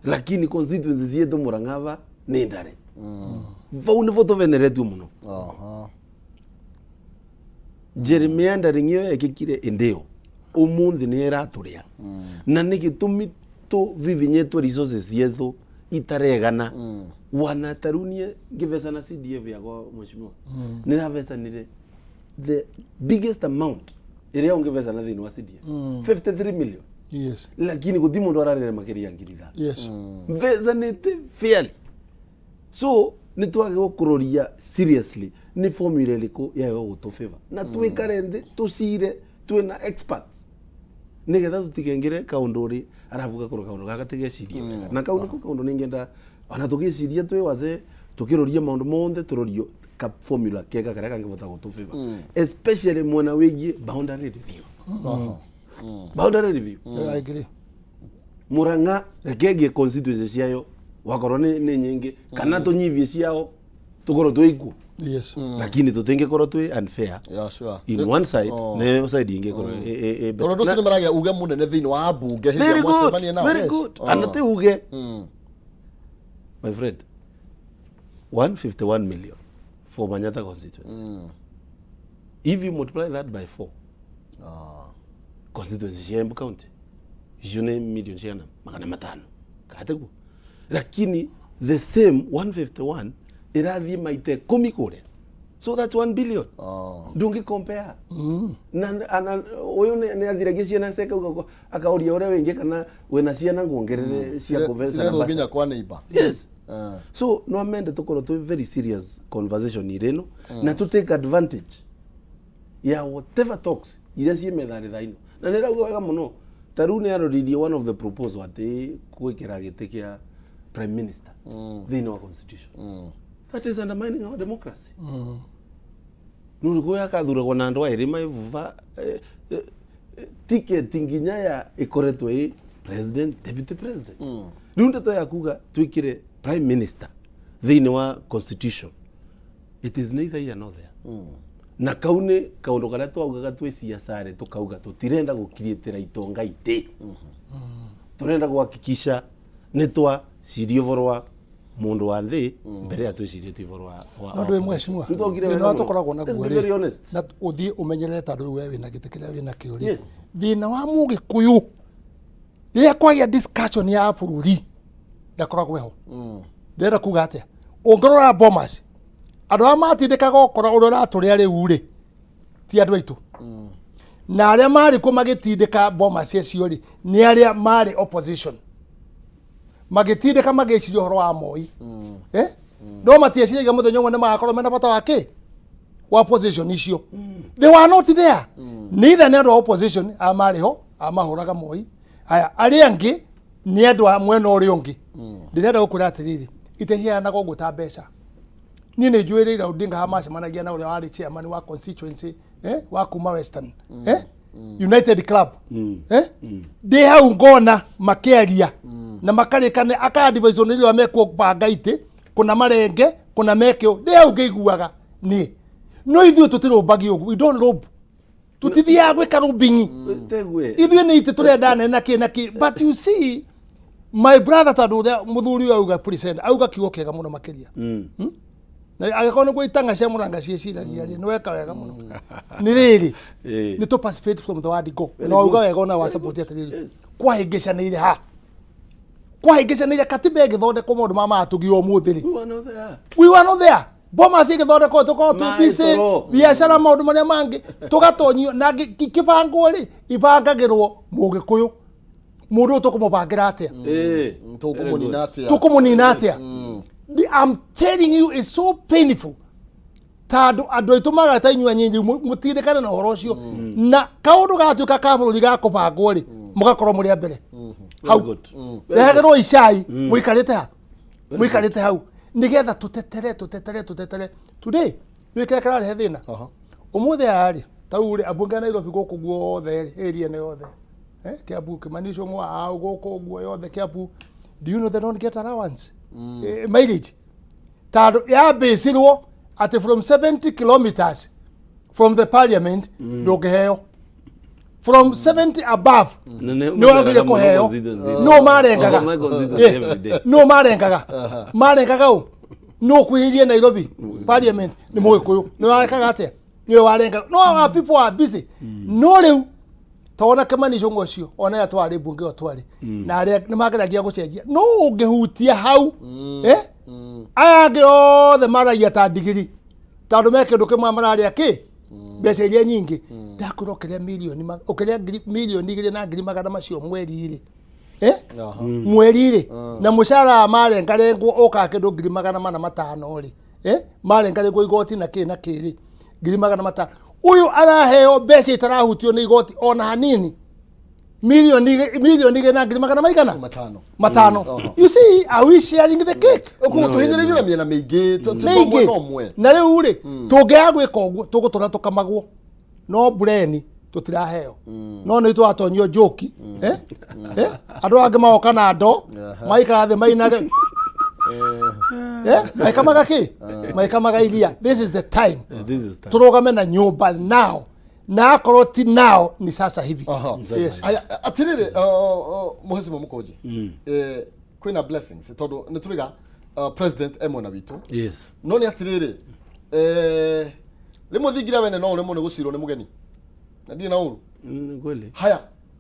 Speaker 3: lakini constituency cietũ Murang'a va nĩ ndare. Vau nĩvo tũveneretio mũno. Gerrymandering ĩyo yekĩkire ĩndĩ ĩyo ũmũthĩ nĩ ĩratũrĩa, na nĩ gĩtũmi tũvivinyĩtwo resources cietũ itaregana. Wana ta rĩu niĩ ngĩvecana CDF yakwa, mheshimiwa, nĩ ravecanire the biggest amount ĩrĩa ũngĩvecana thĩinĩ wa CDF, 53 million, lakini gũti mũndũ ararĩre makĩria ya 5,000. Mvecanĩte fairly, so nĩ twagĩrĩirwo kũroria seriously nĩ formula ĩrĩkũ yayo gũtũ favor, na twĩkare nthĩ tũcire twĩna experts, nĩgetha tũtikengere kaũndũ rĩ arabu gakorwo kaũndũ gaka tigecirie wega. Na kau nĩko kaũndũ nĩngenda ona tũgĩciria twĩ wazee, tũkĩroria maũndũ mothe, tũrorio ka formula kega karĩa kangĩbota gũtũ favor, especially mwena wĩgiĩ boundary review, boundary review.
Speaker 1: I agree.
Speaker 3: Murang'a reke ĩngĩ constituency ciayo wakorwo nĩ nyingĩ kana tũnyivie ciao tũkorwo twĩ ikuo, lakini tũtingĩkorwo twĩ unfair in one side na ĩyo side ingĩ ĩkorwo
Speaker 2: Tondũ andũ acio nĩ maragĩa uge mũnene thĩinĩ wa mbunge hĩndĩ
Speaker 3: Very
Speaker 2: ĩrĩa
Speaker 3: good.
Speaker 2: mwacemania nao.
Speaker 3: Very good. Ana ti uge, my friend, 151 million for Manyatta constituency. If you multiply that by 4, constituency cia Embu County icio nĩ million cigana 500 kateguo, lakini The same 151 ĩrathiĩ maita 10 kũrĩa, so that's 1 billion.
Speaker 2: Oh.
Speaker 3: Ndũngĩ compare na ana ũyũ nĩ athiragia ciana ciake, akaũria ũrĩa wĩngĩ kana wĩna ciana nguongerere cia kũbeca na
Speaker 2: Cirethwo
Speaker 3: mbaca.
Speaker 2: nginya kwa neighbor.
Speaker 3: Yes.
Speaker 2: Ah.
Speaker 3: So no amende tukorwo twi very serious conversation ireno na tu take advantage ya whatever talks iria ciĩ metharĩ thaa ino, na nĩ rauga wega mũno. Ta rĩu nĩ aroririe one of the proposal atĩ gwĩkĩra gĩtĩ kĩa prime minister thĩinĩ wa constitution. That is undermining our democracy. Nũrĩ akathuragwo na andũ erĩ maivuva ticket nginya ya ĩkoretwo ĩ president, deputy president. Rĩu ndeto ya kuga twĩkĩre prime minister thĩinĩ wa constitution, it is neither here nor there. Na kau nĩ kaũndũ karĩa twaugaga twĩ ciaca-rĩ, tũkauga tũtirenda gũkiriĩtĩra itonga itĩ, tũrenda kuhakikisha nĩ twaciria ũhoro wa mũndũ wa thĩ mbere ya twĩcirĩtie ũhoro wa
Speaker 1: No ndå mheshimiwa,
Speaker 3: Nĩ twokire
Speaker 1: thĩna
Speaker 3: wega
Speaker 1: ũrĩa
Speaker 3: mũno.
Speaker 1: tũkoragwo naguo
Speaker 3: Let's be very
Speaker 1: rĩ,
Speaker 3: honest.
Speaker 1: na ũthiĩ ũmenyerere tondũ rĩu we wĩna gĩtĩ kĩrĩa wĩna kĩo rĩ, thĩna wa mũgĩkũyũ, rĩrĩa kwagĩa discussion ya bũrũri ndakoragwo eho. Ndĩrenda kuga atĩa? Ũngĩrora Bomas, andũ arĩa matindĩkaga ũkora ũrĩa ũratũrĩa rĩu rĩ, ti andũ aitũ, na arĩa marĩ kuo magĩtindĩka Bomas acio rĩ, nĩ arĩa marĩ opposition magĩtindĩka, magĩciria ũhoro wa Moi, eh? No matieciragia mũthenya ũmwe nĩ magakorwo mena bata wa kĩ wa opposition icio. They were not there. Neither nĩ andũ a opposition a marĩ ho a mahũraga Moi, aya arĩa angĩ nĩ andũ a mwena ũrĩa ũngĩ. Ndĩrenda gũkwĩra atĩrĩrĩ, itehianaga ũguo ta mbeca. Niĩ nĩ njũĩ Raila Odinga haha macemanagia na ũrĩa warĩ chairman wa constituency, wa kuma Western, United Club, ndĩ hau ngona makĩaria na makarĩkane, aka-advise nĩ rĩrĩa mekũbanga itĩ kuna marenge kuna meke ũũ. Ndĩ hau ngĩiguaga niĩ. No ithuĩ tũtirũmbagia ũguo, we don't rob, tũtithiaga gwĩka lobbying.
Speaker 3: Tegue.
Speaker 1: Ithuĩ nĩ itĩ tũrenda nene na kĩ na kĩ. But you see, my brother, tondũ ũrĩa mũthuri ũyũ auga, present auga kiugo kĩega mũno makĩria, na angĩkorwo nĩguo itanga cia mũranga ciĩciragia rĩ, nĩ weka wega mũno. Nĩ rĩrĩ, nĩ tũ participate from the word go. Na auga wega ona wa support atĩrĩrĩ, kwahĩngĩcanĩire ha kwahĩngĩcanĩire katiba ĩgĩthondekwo, maũndũ ma matũgio ũmũthĩ rĩ,
Speaker 3: We were not there.
Speaker 1: We were not there. Bomas ĩgĩthondekwo tũkorwo tũ
Speaker 3: Maĩ
Speaker 1: busy
Speaker 3: toro.
Speaker 1: biacara, maũndũ marĩa mangĩ tũgatonyio na kĩbangwo rĩ, ibangagĩrwo mũgĩkũyũ, mũndũ ũyũ tũkũmũbangĩra atĩa?
Speaker 2: Tũkũmũnina atĩa?
Speaker 1: Tũkũmũnina atĩa? I'm telling you, it's so painful tondũ andũ aitũ magata inyuĩ anyinyi mũtindĩkane na ũhoro ũcio, na kaũndũ gatuĩka ka bũrũri ga kũbangwo rĩ, mũgakorwo mũrĩ a mbere hau.
Speaker 3: Very good.
Speaker 1: Rehagĩrwo icai, mũikarĩte ha mũikarĩte hau nĩgetha tũtetere, tũtetere, tũtetere. Today nĩ kĩrĩa kĩrarehe thĩna ũmũthĩ aya rĩ, tau rĩ, ambunge a Nairobi gũkũ guothe rĩ, area ĩno yothe, Kiambu, Kimani Ichung'wa au gũkũ guo yothe Kiambu, do you know they don't get allowance, mileage, tondũ yambĩcirwo atĩ from 70 kilometers from the parliament ndũngĩheo, from 70 above nĩ wagĩrĩire kũheo. No marengaga. No marengaga, marengaga ũ no kwĩhĩrie Nairobi parliament nĩ mũgĩkũyũ nĩ warekaga atĩa, nĩwe warengaga. No our people are busy. No rĩu tona Kimani Ichung'wa ũcio ona twarĩ mbunge ĩyo twarĩ na arĩa nĩ mageragia gũcenjia, no ũngĩhutia hau, aya angĩ othe maragia ta ndigiri tondũ me kĩndũ kĩmwe mararĩa kĩ mbeca iria nyingĩ. Ndakwĩra ũkĩrĩa milioni ũkĩrĩa 2,000,000 na ngiri magana macio mweri rĩ, mweri rĩ, na mũcara marengarengwo ũkaga kĩndũ 405,000 rĩ, marengarengwo igoti na kĩ na kĩ rĩ, 500,000. Ũyũ araheo mbeca itarahutio nĩ igoti ona hanini, 2,000,000 na ngiri magana maigana?
Speaker 2: 500.
Speaker 1: 500. You see, are we sharing the cake?
Speaker 2: Koguo tũhinyĩrĩirio na mĩena mĩingĩ
Speaker 1: Mĩingĩ.
Speaker 2: mwena ũmwe.
Speaker 1: Na rĩu rĩ, tũngĩaga gwĩka ũguo tũgũtũra tũkamagwo no bureni tũtiraheo, no nĩ twatonyio njoki, eh? Eh? Andũ angĩ magoka na ndo maikara thĩ mainage, maikamaga kĩ, maikamaga iria. This is the time.
Speaker 3: This is time.
Speaker 1: Tũrũgame na nyũmba now, na akorwo ti now ni sasa hivi. Yes.
Speaker 2: Aya, atĩrĩrĩ, mũhecimo mũkũnji, kwĩna blessings tondũ nĩ tũriga president e mwena witũ. No nĩ atĩrĩrĩ, rĩmwe thingira wene no ũremwo nĩ gũcirwo nĩ mũgeni na ndirĩ na ũru.
Speaker 3: Kweli.
Speaker 2: Haya,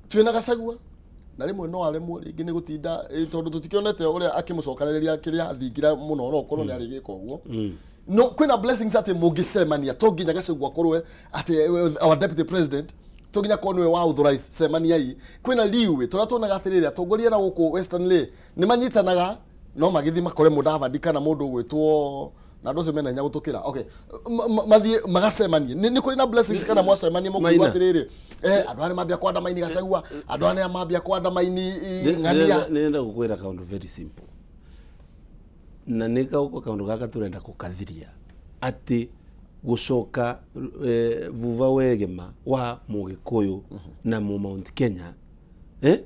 Speaker 2: twĩna Gachagua. Na rĩmwe no aremwo rĩngĩ nĩ gũtinda, tondũ tũtikĩonete ũrĩa akĩmũcokanĩrĩria kĩrĩa thingira mũno, no ũkorwo nĩ arĩgĩka ũguo. No kwĩna blessings atĩ mũngĩcemania, to nginya Gachagua akorwe atĩ our deputy president, to nginya korwo nĩwe wa authorize cemaniai. Kwĩna leeway tũrĩa tuonaga atĩrĩrĩ, atongoria na gũkũ Western rĩ, nĩ manyitanaga no magĩthiĩ makore Mudavadi kana mũndũ ũgwĩtwo na andũ acio mena hinya gũtũkĩra. Okay, mathiĩ magacemanie. Nĩ kũrĩ na blessings kana mwacemania mũkũigua
Speaker 3: Maina.
Speaker 2: atĩrĩrĩ, andũ aya nĩ mambia kwandamaini Gachagua, andũ aya nĩ mambia kwandamaini ng'ania.
Speaker 3: Nĩrenda gũkwĩra kaũndũ very simple, na nĩ kaũndũ gaka tũrenda gũkathiria atĩ gũcoka vuva wegema wa mũgĩkũyũ na mu Mount Kenya, nĩ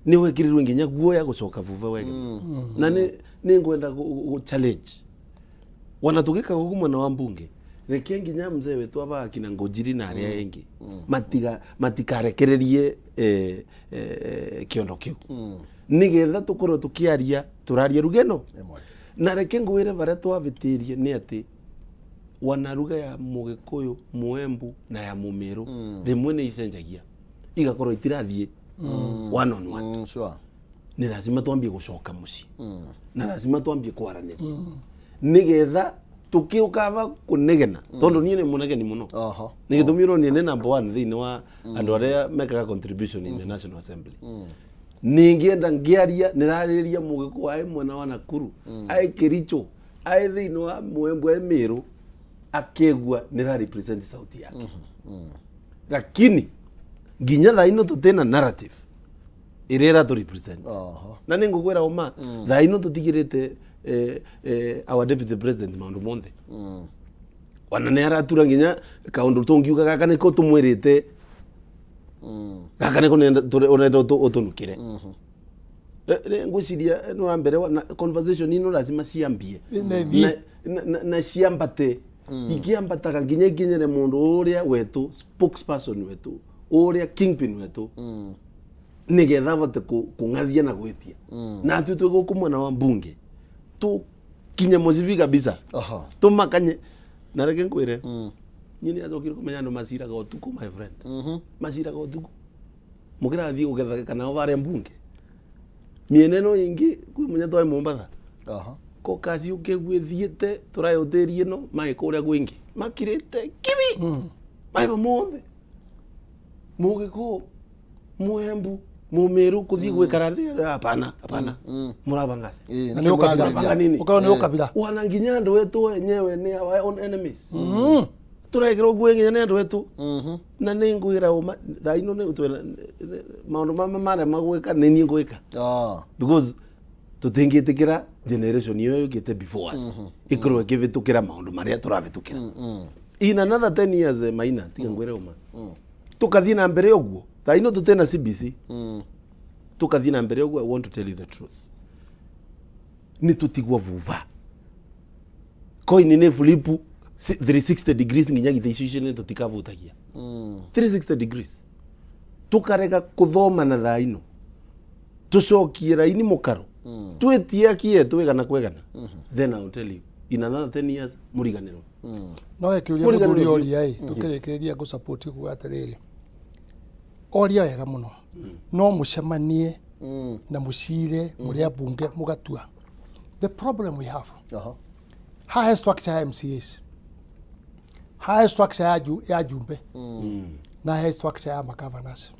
Speaker 3: wekĩrirwe nginya guoya gũcoka vuva wegema. Na nĩ ngwenda gũ challenge wana tũgĩka gũkũ mwena wa mbunge, reke nginya mzee wetu aba akina Ngũnjiri na arĩa ĩngĩ matiga matikarekererie kĩondo kĩu, nĩgetha tũkorwo tũkĩaria tũraria ruga ĩno.
Speaker 2: Ĩmwe.
Speaker 3: Na reke ngwĩre barĩa twavĩtĩrie nĩ atĩ wana ruga ya mũgĩkũyũ, mũembu na ya mũmĩrũ rĩmwe nĩ icenjagia, igakorwo itirathiĩ one on one. Nĩ lazima twambie gũcoka mũciĩ na lazima twambie kwaranĩria, nĩgetha tũkĩũkava kũnegena, tondũ niĩ nĩ mũnegeni mũno. Nĩ gĩtũmi ũronire nĩ number one thĩinĩ wa andũ arĩa mekaga contribution in the National Assembly. Ningĩenda ngĩaria nĩrarĩrĩria mũgĩkũyũ aĩ mwena wa Nakuru, aĩ Kericho, aĩ thĩinĩ wa Mwembu, aĩ Mĩrũ, akĩgua nĩra represent sauti yake. Lakini nginya thaa ino tũtĩna narrative ĩrĩa ĩratũ represent. Na nĩ ngũkwĩra ũma, thaa ino tũtigĩrĩte our deputy president maũndũ monthe. Ona nĩ aratura nginya kaũndũ tũngiuga gaka nĩko tũmwĩrĩte, gaka nĩko ũrenda ũtũnukĩre. Ngwĩciria nĩ wa mbere na conversation ino lazima ciambie
Speaker 1: Na ithiĩ.
Speaker 3: na ciambate, ikĩambataga nginya ikinyĩre mũndũ ũrĩa wetũ spokesperson wetũ, ũrĩa kingpin wetũ, nĩgetha abote kũng'athia na gwĩtia. Na athuĩ twĩ gũkũ mwena wa mbunge tũkinye mũcibi kabisa, tũmakanye. Na reke ngwĩre, niĩ nĩ acokire kũmenya andũ maciraga ũtukũ, my friend, maciraga ũtukũ mũkĩrathiĩ gũgetha kana varĩa mbunge mĩena ĩno ĩngĩ kwĩ mũnya twaĩ Mombatha ko kaci ũkĩgue thiĩte tũrayũtĩrie ĩno maĩ kũrĩa kwĩngĩ makirĩte kibi maĩ mothe, mũgĩkũyũ, mũembu, mũmĩrũ kũthiĩ gwĩkara thĩ, hapana, hapana, mũrabanga thĩ.
Speaker 1: Na nĩ ũkabira.
Speaker 3: Mũrabanga nini?
Speaker 1: Ũkorwo nĩ ũkabira.
Speaker 3: Wana nginya andũ etu enyewe nĩ our own enemies, tũrekĩrwo nguo nginya nĩ andũ etu. Na nĩ ngwĩra ũma, thaa ino nĩ maũndũ mama marema gwĩka nĩ niĩ ngwĩka, because tũtingĩtĩkĩra generation ĩyo yũkĩte before us ĩkorwo ĩkĩvĩtũkĩra maũndũ marĩa tũravĩtũkĩra. In another 10 years, Maina, tiga ngwĩre ũma, tũkathiĩ na mbere ũguo, thaa ino tũtena CBC, tũkathiĩ na mbere ũguo, I want to tell you the truth, nĩ tũtigwo vuva coin nĩ flip 360 degrees nginya githĩ icio icio nĩ tũtikavutagia 360 degrees, tũkarega kũthoma. Na thaa ino tũcokie raini mũkaro, twĩtie akie twĩgana kwegana, then I will tell you, in another 10 years mũriganĩrwo.
Speaker 1: No he kĩũria
Speaker 3: Mũriganĩrwo
Speaker 1: mũthuri
Speaker 3: biũ.
Speaker 1: oria ĩ, tũkĩrĩkĩrĩria ngũsupport kuga atĩrĩrĩ, oria wega mũno, no mũcemanie na mũcire mũrĩ ambunge mũgatua. The problem we have, haha he structure ya MCAs, haha he structure ya jumbe, na he structure ya magovernors.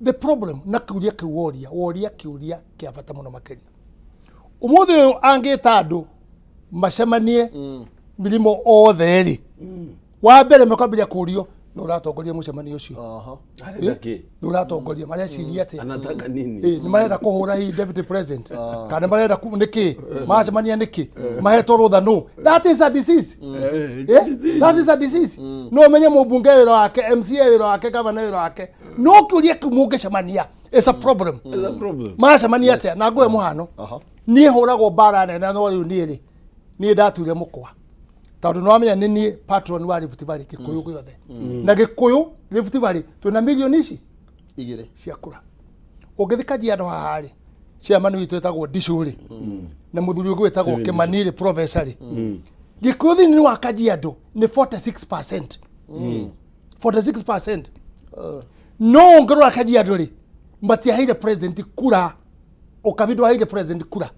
Speaker 1: The problem na kĩũria kĩu woria, woria kĩũria kĩa bata mũno makĩria. Ũmũthĩ ũyũ angĩta andũ macemanie mĩrimo othe rĩ, wa mbere mekwambĩrĩria kũrio nĩ ũratongoria mũcemanio ũcio.
Speaker 3: Arenda kĩ?
Speaker 1: Nĩ ũratongoria, mareciria atĩa?
Speaker 3: Anataka nini?
Speaker 1: Nĩ marenda kũhũra hihi deputy president, kana nĩ marenda nĩkĩ maracemania, nĩkĩ mahetwo rũtha? No that is a disease. That is a disease. No ũmenye mũmbunge wĩra wake, MCA wĩra wake, governor wĩra wake, no kĩũria kĩu mũngĩcemania is a problem.
Speaker 3: It's a problem.
Speaker 1: Maracemania atĩa? Na ngũhe mũhano. Niĩ hũragwo mbara nene, no rĩu niĩ rĩ, niĩ ndatuire mũkwa, tondũ nĩwamenya nĩ niĩ patron wa Rift Valley, Gĩkũyũ gĩothe na Gĩkũyũ Rift Valley twĩna milioni ici
Speaker 2: igĩrĩ
Speaker 1: cia kura. Ũngĩthi Kajiado haha rĩ, chairman witũ wĩtagwo Ndicũ rĩ, na mũthuri ũngĩ wĩtagwo
Speaker 3: Steven.
Speaker 1: Kĩmani rĩ, professor rĩ, Gĩkũyũ thĩinĩ wa Kajiado nĩ 46%, 46%. No ũngĩrora Kajiado rĩ, Matiaheire president kura, Ũkabi ndwaheire president kura,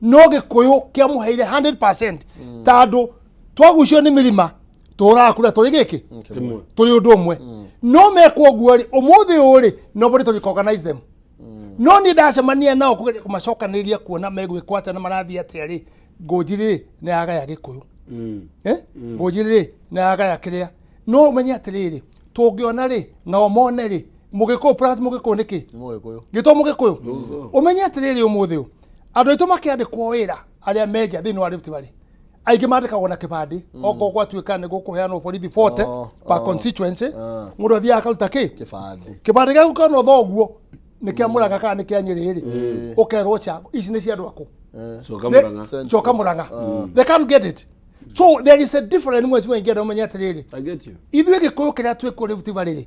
Speaker 1: no Gĩkũyũ kĩamũheire 100%, tondũ twagucio nĩ mĩrima tũhũraga kura tũrĩ gĩkĩ.
Speaker 3: Kĩmwe.
Speaker 1: Tũrĩ ũndũ ũmwe, no mekwo ũguo rĩ, ũmũthĩ ũyũ rĩ, nobody to recognize them. No niĩ ndacemania nao kũgeria kũmacokanĩrĩria kuona megwĩkwo atĩa na marathiĩ atĩa rĩ, Ngũnji rĩ nĩ yagaya Gĩkũyũ. Eh? Ngũnji rĩ nĩ yagaya kĩrĩa, no ũmenye atĩrĩrĩ, tũngĩona rĩ, nao mone rĩ, Mũgĩkũyũ plus Mũgĩkũyũ nĩkĩ?
Speaker 2: Nĩ Mũgĩkũyũ.
Speaker 1: Gĩtwo Mũgĩkũyũ. Ũmenye atĩrĩrĩ, ũmũthĩ ũyũ andũ aitũ makĩandĩkwo wĩra arĩa menja thĩinĩ wa Rift Valley, aingĩ mandĩkagwo na kĩbandĩ. Okorwo gwatuĩka nĩ gũkũheanwo borithi 40 per constituency, mũndũ athiaga akaruta kĩ?
Speaker 2: Kĩbandĩ.
Speaker 1: Kĩbandĩ gĩaku kana thoguo nĩ kĩa Mũrang'a kana nĩ kĩa Nyĩrĩ rĩ, ũkerwo cha ici nĩ cia andũ akũ.
Speaker 3: Coka Mũrang'a.
Speaker 1: Coka Mũrang'a. They can't get it. So there is a difference. Mwezi wengine ũmenye atĩrĩrĩ,
Speaker 3: I get you.
Speaker 1: Ithuĩ Gĩkũyũ kĩrĩa twĩkuo Rift Valley rĩ,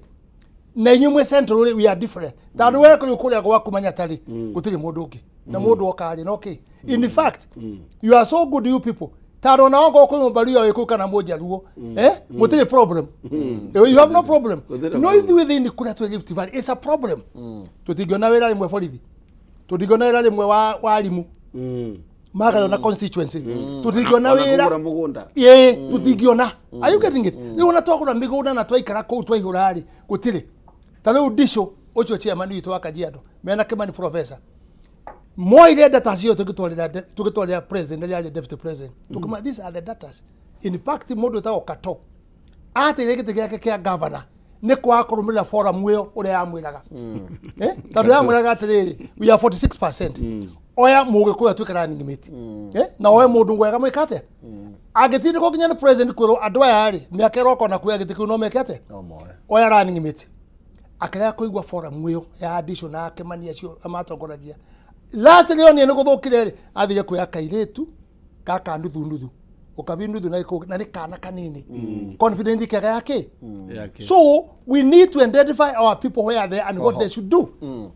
Speaker 1: na inyuĩ mwĩ Central rĩ, we are different, tondũ we kũrĩ kũrĩa gwaku Manyata rĩ, gũtirĩ mũndũ ũngĩ na mũndũ oka rĩ no kĩ. In fact, you are so good, you people, tondũ ona okorwo kwĩ Mũmbaruya wĩ kũu kana Mũnjaruo, mũtirĩ problem. You have no problem.
Speaker 3: Gũtirĩ
Speaker 1: No
Speaker 3: problem.
Speaker 1: ithuĩ thĩinĩ kũrĩa twĩ Rift Valley, it's a problem. Tũtingĩona wĩra rĩmwe borithi, tũtingĩona wĩra rĩmwe wa warimu magaywo na constituency, tũtingĩona
Speaker 3: Ona
Speaker 1: wĩra
Speaker 3: kũgũra mũgũnda.
Speaker 1: Ĩĩ, tũtingĩona. Are you getting it? Rĩu ona twagũra mĩgũnda na twaikara kũu twaihũra rĩ, gũtirĩ. Ta rĩu Ndicũ ũcio chairman witũ wa Kajiado mena Kimani professor moire data cio tũgĩtwarĩra president rĩrĩa arĩ deputy president, tũkĩma these are the datas. In fact, mũndũ wĩtagwo Kato ateire gĩtĩ gĩake kĩa governor nĩ kwaga kũrũmĩrĩra forum ĩyo ũrĩa yamwĩraga. Tondũ yamwĩraga atĩrĩrĩ, we are 46%, oya Mũgĩkũyũ atuĩke running mate. Na oe mũndũ mwega mwĩka atĩa angĩtindĩkwo nginya nĩ president kwĩrwo andũ aya rĩ, mĩaka ĩroka ona kuoya gĩtĩ kĩu no meke atĩa?
Speaker 2: No moe.
Speaker 1: Oya running mate. Akĩrega kũigua forum ĩyo ya Addition na Kĩmani acio matongoragia. Last rĩonire nĩ gũthũkire rĩ, athire kuoya kairĩtu gaka nuthu nuthu ũkabi nuthu na gĩkũyũ, na nĩ kana kanini, confident kega yake.
Speaker 3: Yake.
Speaker 1: So we need to identify our people where they are and what they should do.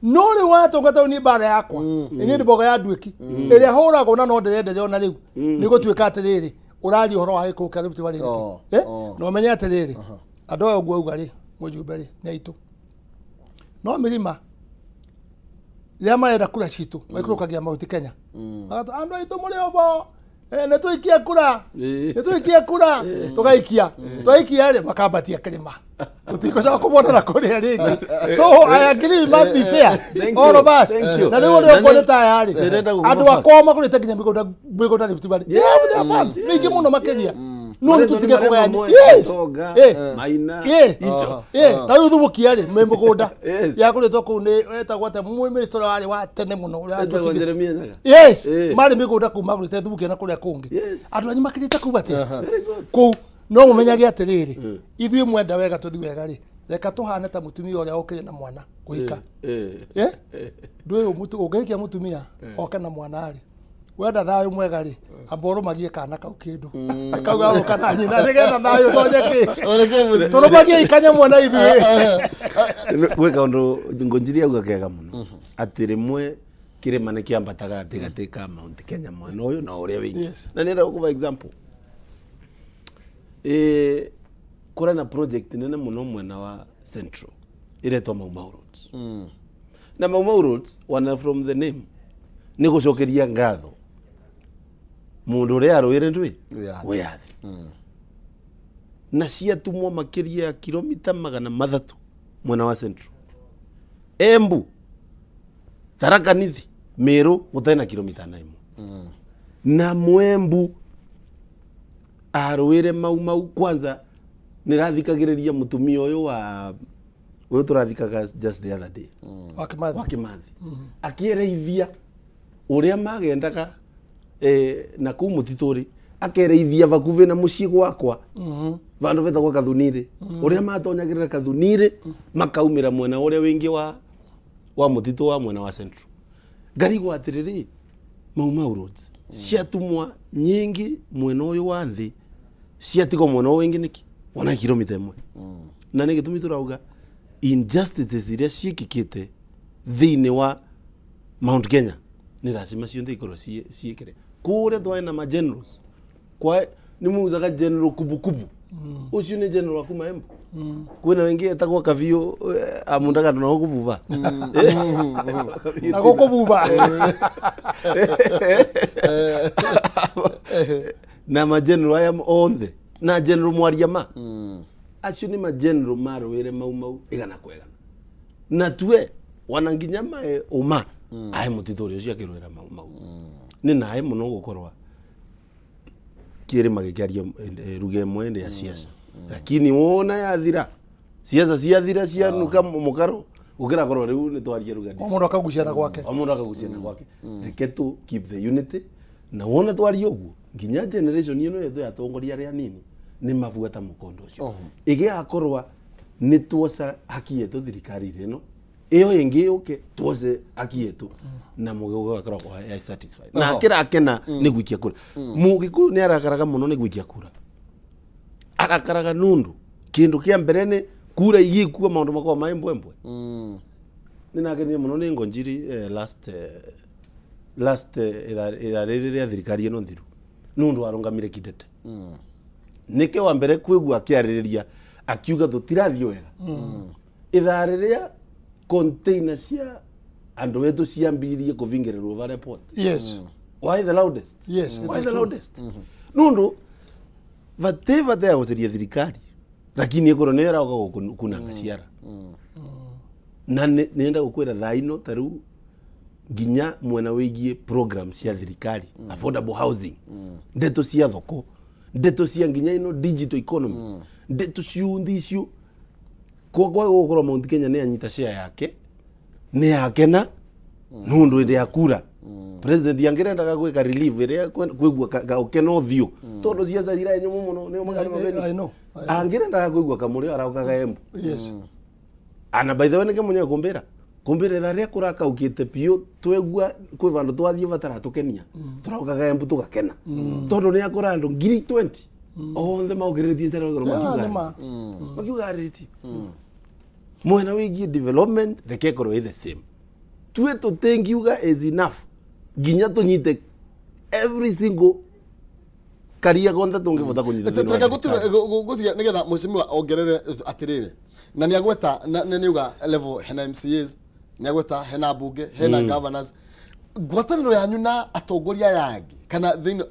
Speaker 1: No rĩu watungata niĩ mbara yakwa nĩ mboga ya nduĩki ĩrĩa hũragwo na no ndĩrenderia ona rĩu nĩ gũtuĩka atĩrĩrĩ, ũraria ũhoro wa gĩkũyũ kĩa Rift Valley nĩkĩ? Na ũmenye atĩrĩrĩ, andũ aya ũguo auga rĩ, mũjumbe rĩ, nĩ aitũ, no mĩrima rĩrĩa marenda kura citũ maikũrũkagia Mount Kenya. Andũ aitũ mũrĩ ovo. Nĩ tũikie kura, nĩ tũikie kura, tũgaikia, twaikia rĩ, makambatia kĩrĩma, tũtigũcoka kũmona na kũrĩa rĩngĩ. So I agree, we must be fair.
Speaker 3: Thank
Speaker 1: all
Speaker 3: you.
Speaker 1: of us.
Speaker 3: Thank you.
Speaker 1: Na rĩu ũrĩa
Speaker 3: Na
Speaker 1: ũkuona ta aya rĩ,
Speaker 3: ndĩrenda gũkũba
Speaker 1: andũ
Speaker 3: fact.
Speaker 1: akwa magũrĩte nginya mĩgũnda, mĩgũnda Rift Valley. They have their farm mĩingĩ mũno makĩria, no nĩ
Speaker 3: Marĩtwo nĩ
Speaker 1: tũtige
Speaker 3: marĩa
Speaker 1: kũgayania.
Speaker 3: mamwe, Gĩtonga, Maina, Icho.
Speaker 1: Ta rĩu Thubukia rĩ, me mũgũnda
Speaker 3: Yes.
Speaker 1: yagũrĩtwo kũu nĩ etagwo atĩa, mũminister ũrĩa warĩ wa tene mũno ũrĩa
Speaker 3: Etagwo
Speaker 1: watuĩkire-
Speaker 3: Jeremia Nyaga.
Speaker 1: Yes. Marĩ mĩgũnda kũu magũrĩte Thubukia na kũrĩa kũngĩ. Andũ anyu makĩrĩte kũu atĩa?
Speaker 3: Very good.
Speaker 1: Kũu no mũmenyage atĩrĩrĩ, ithuĩ mwenda wega tũthi wega rĩ, reka tũhane ta mũtumia ũrĩa ũkĩrĩ na mwana kũhika. Ndũĩ ũngĩhikia mũtumia oke na mwana rĩ, wenda thayũ mwega rĩ, amba ũrũmagie kana kau kĩndũ kau gagũka na nyina nĩgetha thayũ ũtonye kĩ.
Speaker 2: Ũreke mũciĩ.
Speaker 1: Tũrũmagie ikanya mwana ithuĩ.
Speaker 3: Gwĩ kaũndũ Ngũnjiri auga kega mũno, atĩ rĩmwe kĩrĩma nĩ kĩambataga gatagatĩ ka Mount Kenya mwena ũyũ na ũrĩa wĩngĩ. Na nĩenda gũkũva example. Kũrĩ na project nene mũno mwena wa Central ĩretwo Mau Mau Roads. Na Mau Mau Roads, wana from the name, nĩ gũcokeria ngatho mũndũ ũrĩa arũĩre ndwĩ
Speaker 2: Wĩyathi.
Speaker 3: Wĩyathi, na ciatumwo makĩria ya kilomita 300 mwena wa Central, Embu, Tharaka Nithi, Meru, gũtarĩ na kilomita na ĩmwe. Na Mwembu arũĩre Mau Mau. Kwanza nĩrathikagĩrĩria mũtumia ũyũ wa ũyũ tũrathikaga just the other day.
Speaker 1: Wa Kĩmathi.
Speaker 3: Wa Kĩmathi, akĩereithia ũrĩa magendaga na kũu mũtitũ rĩ, akereithia bakubĩ na mũciĩ gwakwa vandũ vetagwo Kathunirĩ, ũrĩa matonyagĩrĩra Kathunirĩ makaumĩra mwena ũrĩa wĩngĩ wa mũtitũ wa mwena wa Central. Ngarigwo atĩrĩrĩ, Mau Mau Roads ciatumwa nyingĩ mwena ũyũ wa thĩ, ciatigwo mwena ũyũ wĩngĩ nĩkĩ wana kilomita ĩmwe? Na nĩ gĩtũmi tũrauga injustices iria ciĩkĩkĩte thĩinĩ wa Mount Kenya nĩ lazima ciothe ikorwo ciĩkĩre kũrĩa twarĩ na ma generals kwa nĩ muuzaga general kubukubu ũcio nĩ general wa kuma Embu. Kwina wingi etagwo Kabiũ, amundaga andũ na gũkũ buba.
Speaker 1: Na gũkũ buba.
Speaker 3: Na mageneral aya othe na general mwaria ma acio nĩ mageneral marũĩre Mau Mau igana kwa igana, na tue wana nginya mae uma ae mũtitũ ũrĩa ũcio akĩrũĩra Mau Mau nĩ naĩ mũno gũkorwa kĩrĩma gĩkĩaria ruga ĩmwe ĩndĩ ya ciaca, lakini wona yathira ciaca ciathira cianuka mũkaro gũkĩra korwo rĩu nĩ twaria ruga.
Speaker 1: O mũndũ akagucia na gwake.
Speaker 3: O mũndũ akagucia na gwake. Reke tu keep the unity, na wona twaria ũguo nginya generation ĩno yetu ya atongoria arĩa anini nĩ mabuata mũkondo ũcio. Ĩgĩakorwa nĩ tuoca haki yetu thirikari-inĩ ĩno, ĩyo ĩngĩ yũke tuoce haki yetu na mũgĩkũyũ akoragwo e satisfied na akĩrakena nĩ gũikia kura. Mũgĩkũyũ nĩ arakaraga mũno nĩ gũikia kura, arakaraga nundu kindu kia mbere nĩ kura igĩkua maũndũ makoragwo maĩ mbwembwe. Nĩ nakenire mũno nĩ Ngonjiri last ithaa rĩrĩ rĩa thirikari ĩno thiru nũndũ arũngamire kidete nĩkĩ wa mbere kwĩgua akĩarĩrĩria akiuga tũtirathiĩ wega ithaa rĩrĩa container cia andũ etũ ciambirie kũbingĩrĩrwo varĩa port. Why the loudest?
Speaker 1: Yes, it
Speaker 3: Why
Speaker 1: is
Speaker 3: the
Speaker 1: true.
Speaker 3: loudest? Nundu vate vate ya gũcaria thirikari, lakini ĩkorwo nĩyo ĩroka kunanga ciara na nĩenda gũkwĩra thaa ino ta rĩu nginya mwena wĩgiĩ program cia thirikari, affordable housing, ndeto cia thoko, ndeto cia nginya ino digital economy, ndeto ciunthe icio kwa gũkorwo Mount Kenya nĩ anyita share yake nĩ yakena nundu ĩndĩ ya kura president angĩrendaga gwĩka relief ĩrĩa kwĩgua gaũkena ũthiũ tondũ ciaca ira nyũmũ mũno nĩo makana mabeni.
Speaker 1: I know, I know.
Speaker 3: Angĩrendaga kwĩgua kamũrĩo araukaga Embu. Ana by the way nĩke mũnyewe kumbĩra kumbĩra ithaa rĩrĩa kũrakaukĩte biũ twegua kwĩ vandũ twathiĩ bataratũkenia tũraukaga Embu tũgakena tondũ nĩ akũra andũ 20,000 othe maũkĩrĩrĩtie njara igũrũ.
Speaker 1: Yeah, nĩ ma.
Speaker 3: Makiuga arĩti mwena wĩgiĩ development reke ĩkorwo ĩ the same tue tũtingiuga is enough nginya tũnyite every single karia gonthe tũngĩbota kũnyita thĩinĩ wa
Speaker 2: Reke
Speaker 3: thirikari.
Speaker 2: gũtiga nĩgetha mheshimiwa ongerere atĩrĩrĩ, na nĩ agweta na nĩ auga level hena MCAs, nĩ agweta hena mbunge, hena governors. Ngwatanĩro yanyu na atongoria aya angĩ kana thĩinĩ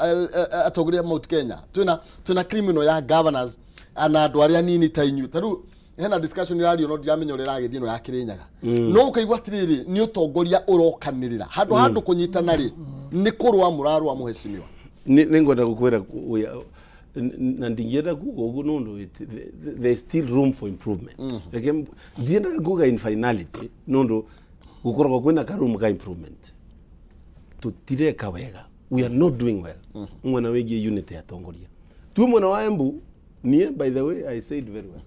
Speaker 2: atongoria a Mount Kenya, twĩna criminal ya governors na andũ arĩa anini ta inyuĩ. Ta rĩu hena discussion irario no ndiramenya ũrĩa ĩragĩthiĩ ĩno ya Kĩrĩnyaga, no ũkaigua atĩrĩrĩ nĩ ũtongoria ũrokanĩrĩra handũ handũ kũnyitana rĩ nĩ kũrũa mũrarũa mũhecimiwa.
Speaker 3: Nĩ ngwenda gũkwĩra na ndingĩenda kuga ũguo nũndũ there is still room for improvement. Reke ndiendaga kuga in finality nũndũ gũkoragwo kwĩna ka room ka improvement. Tũtireka wega, we are not doing well mwena wĩgiĩ unity ya atongoria tu mwena wa Embu. Niĩ by the way I said very well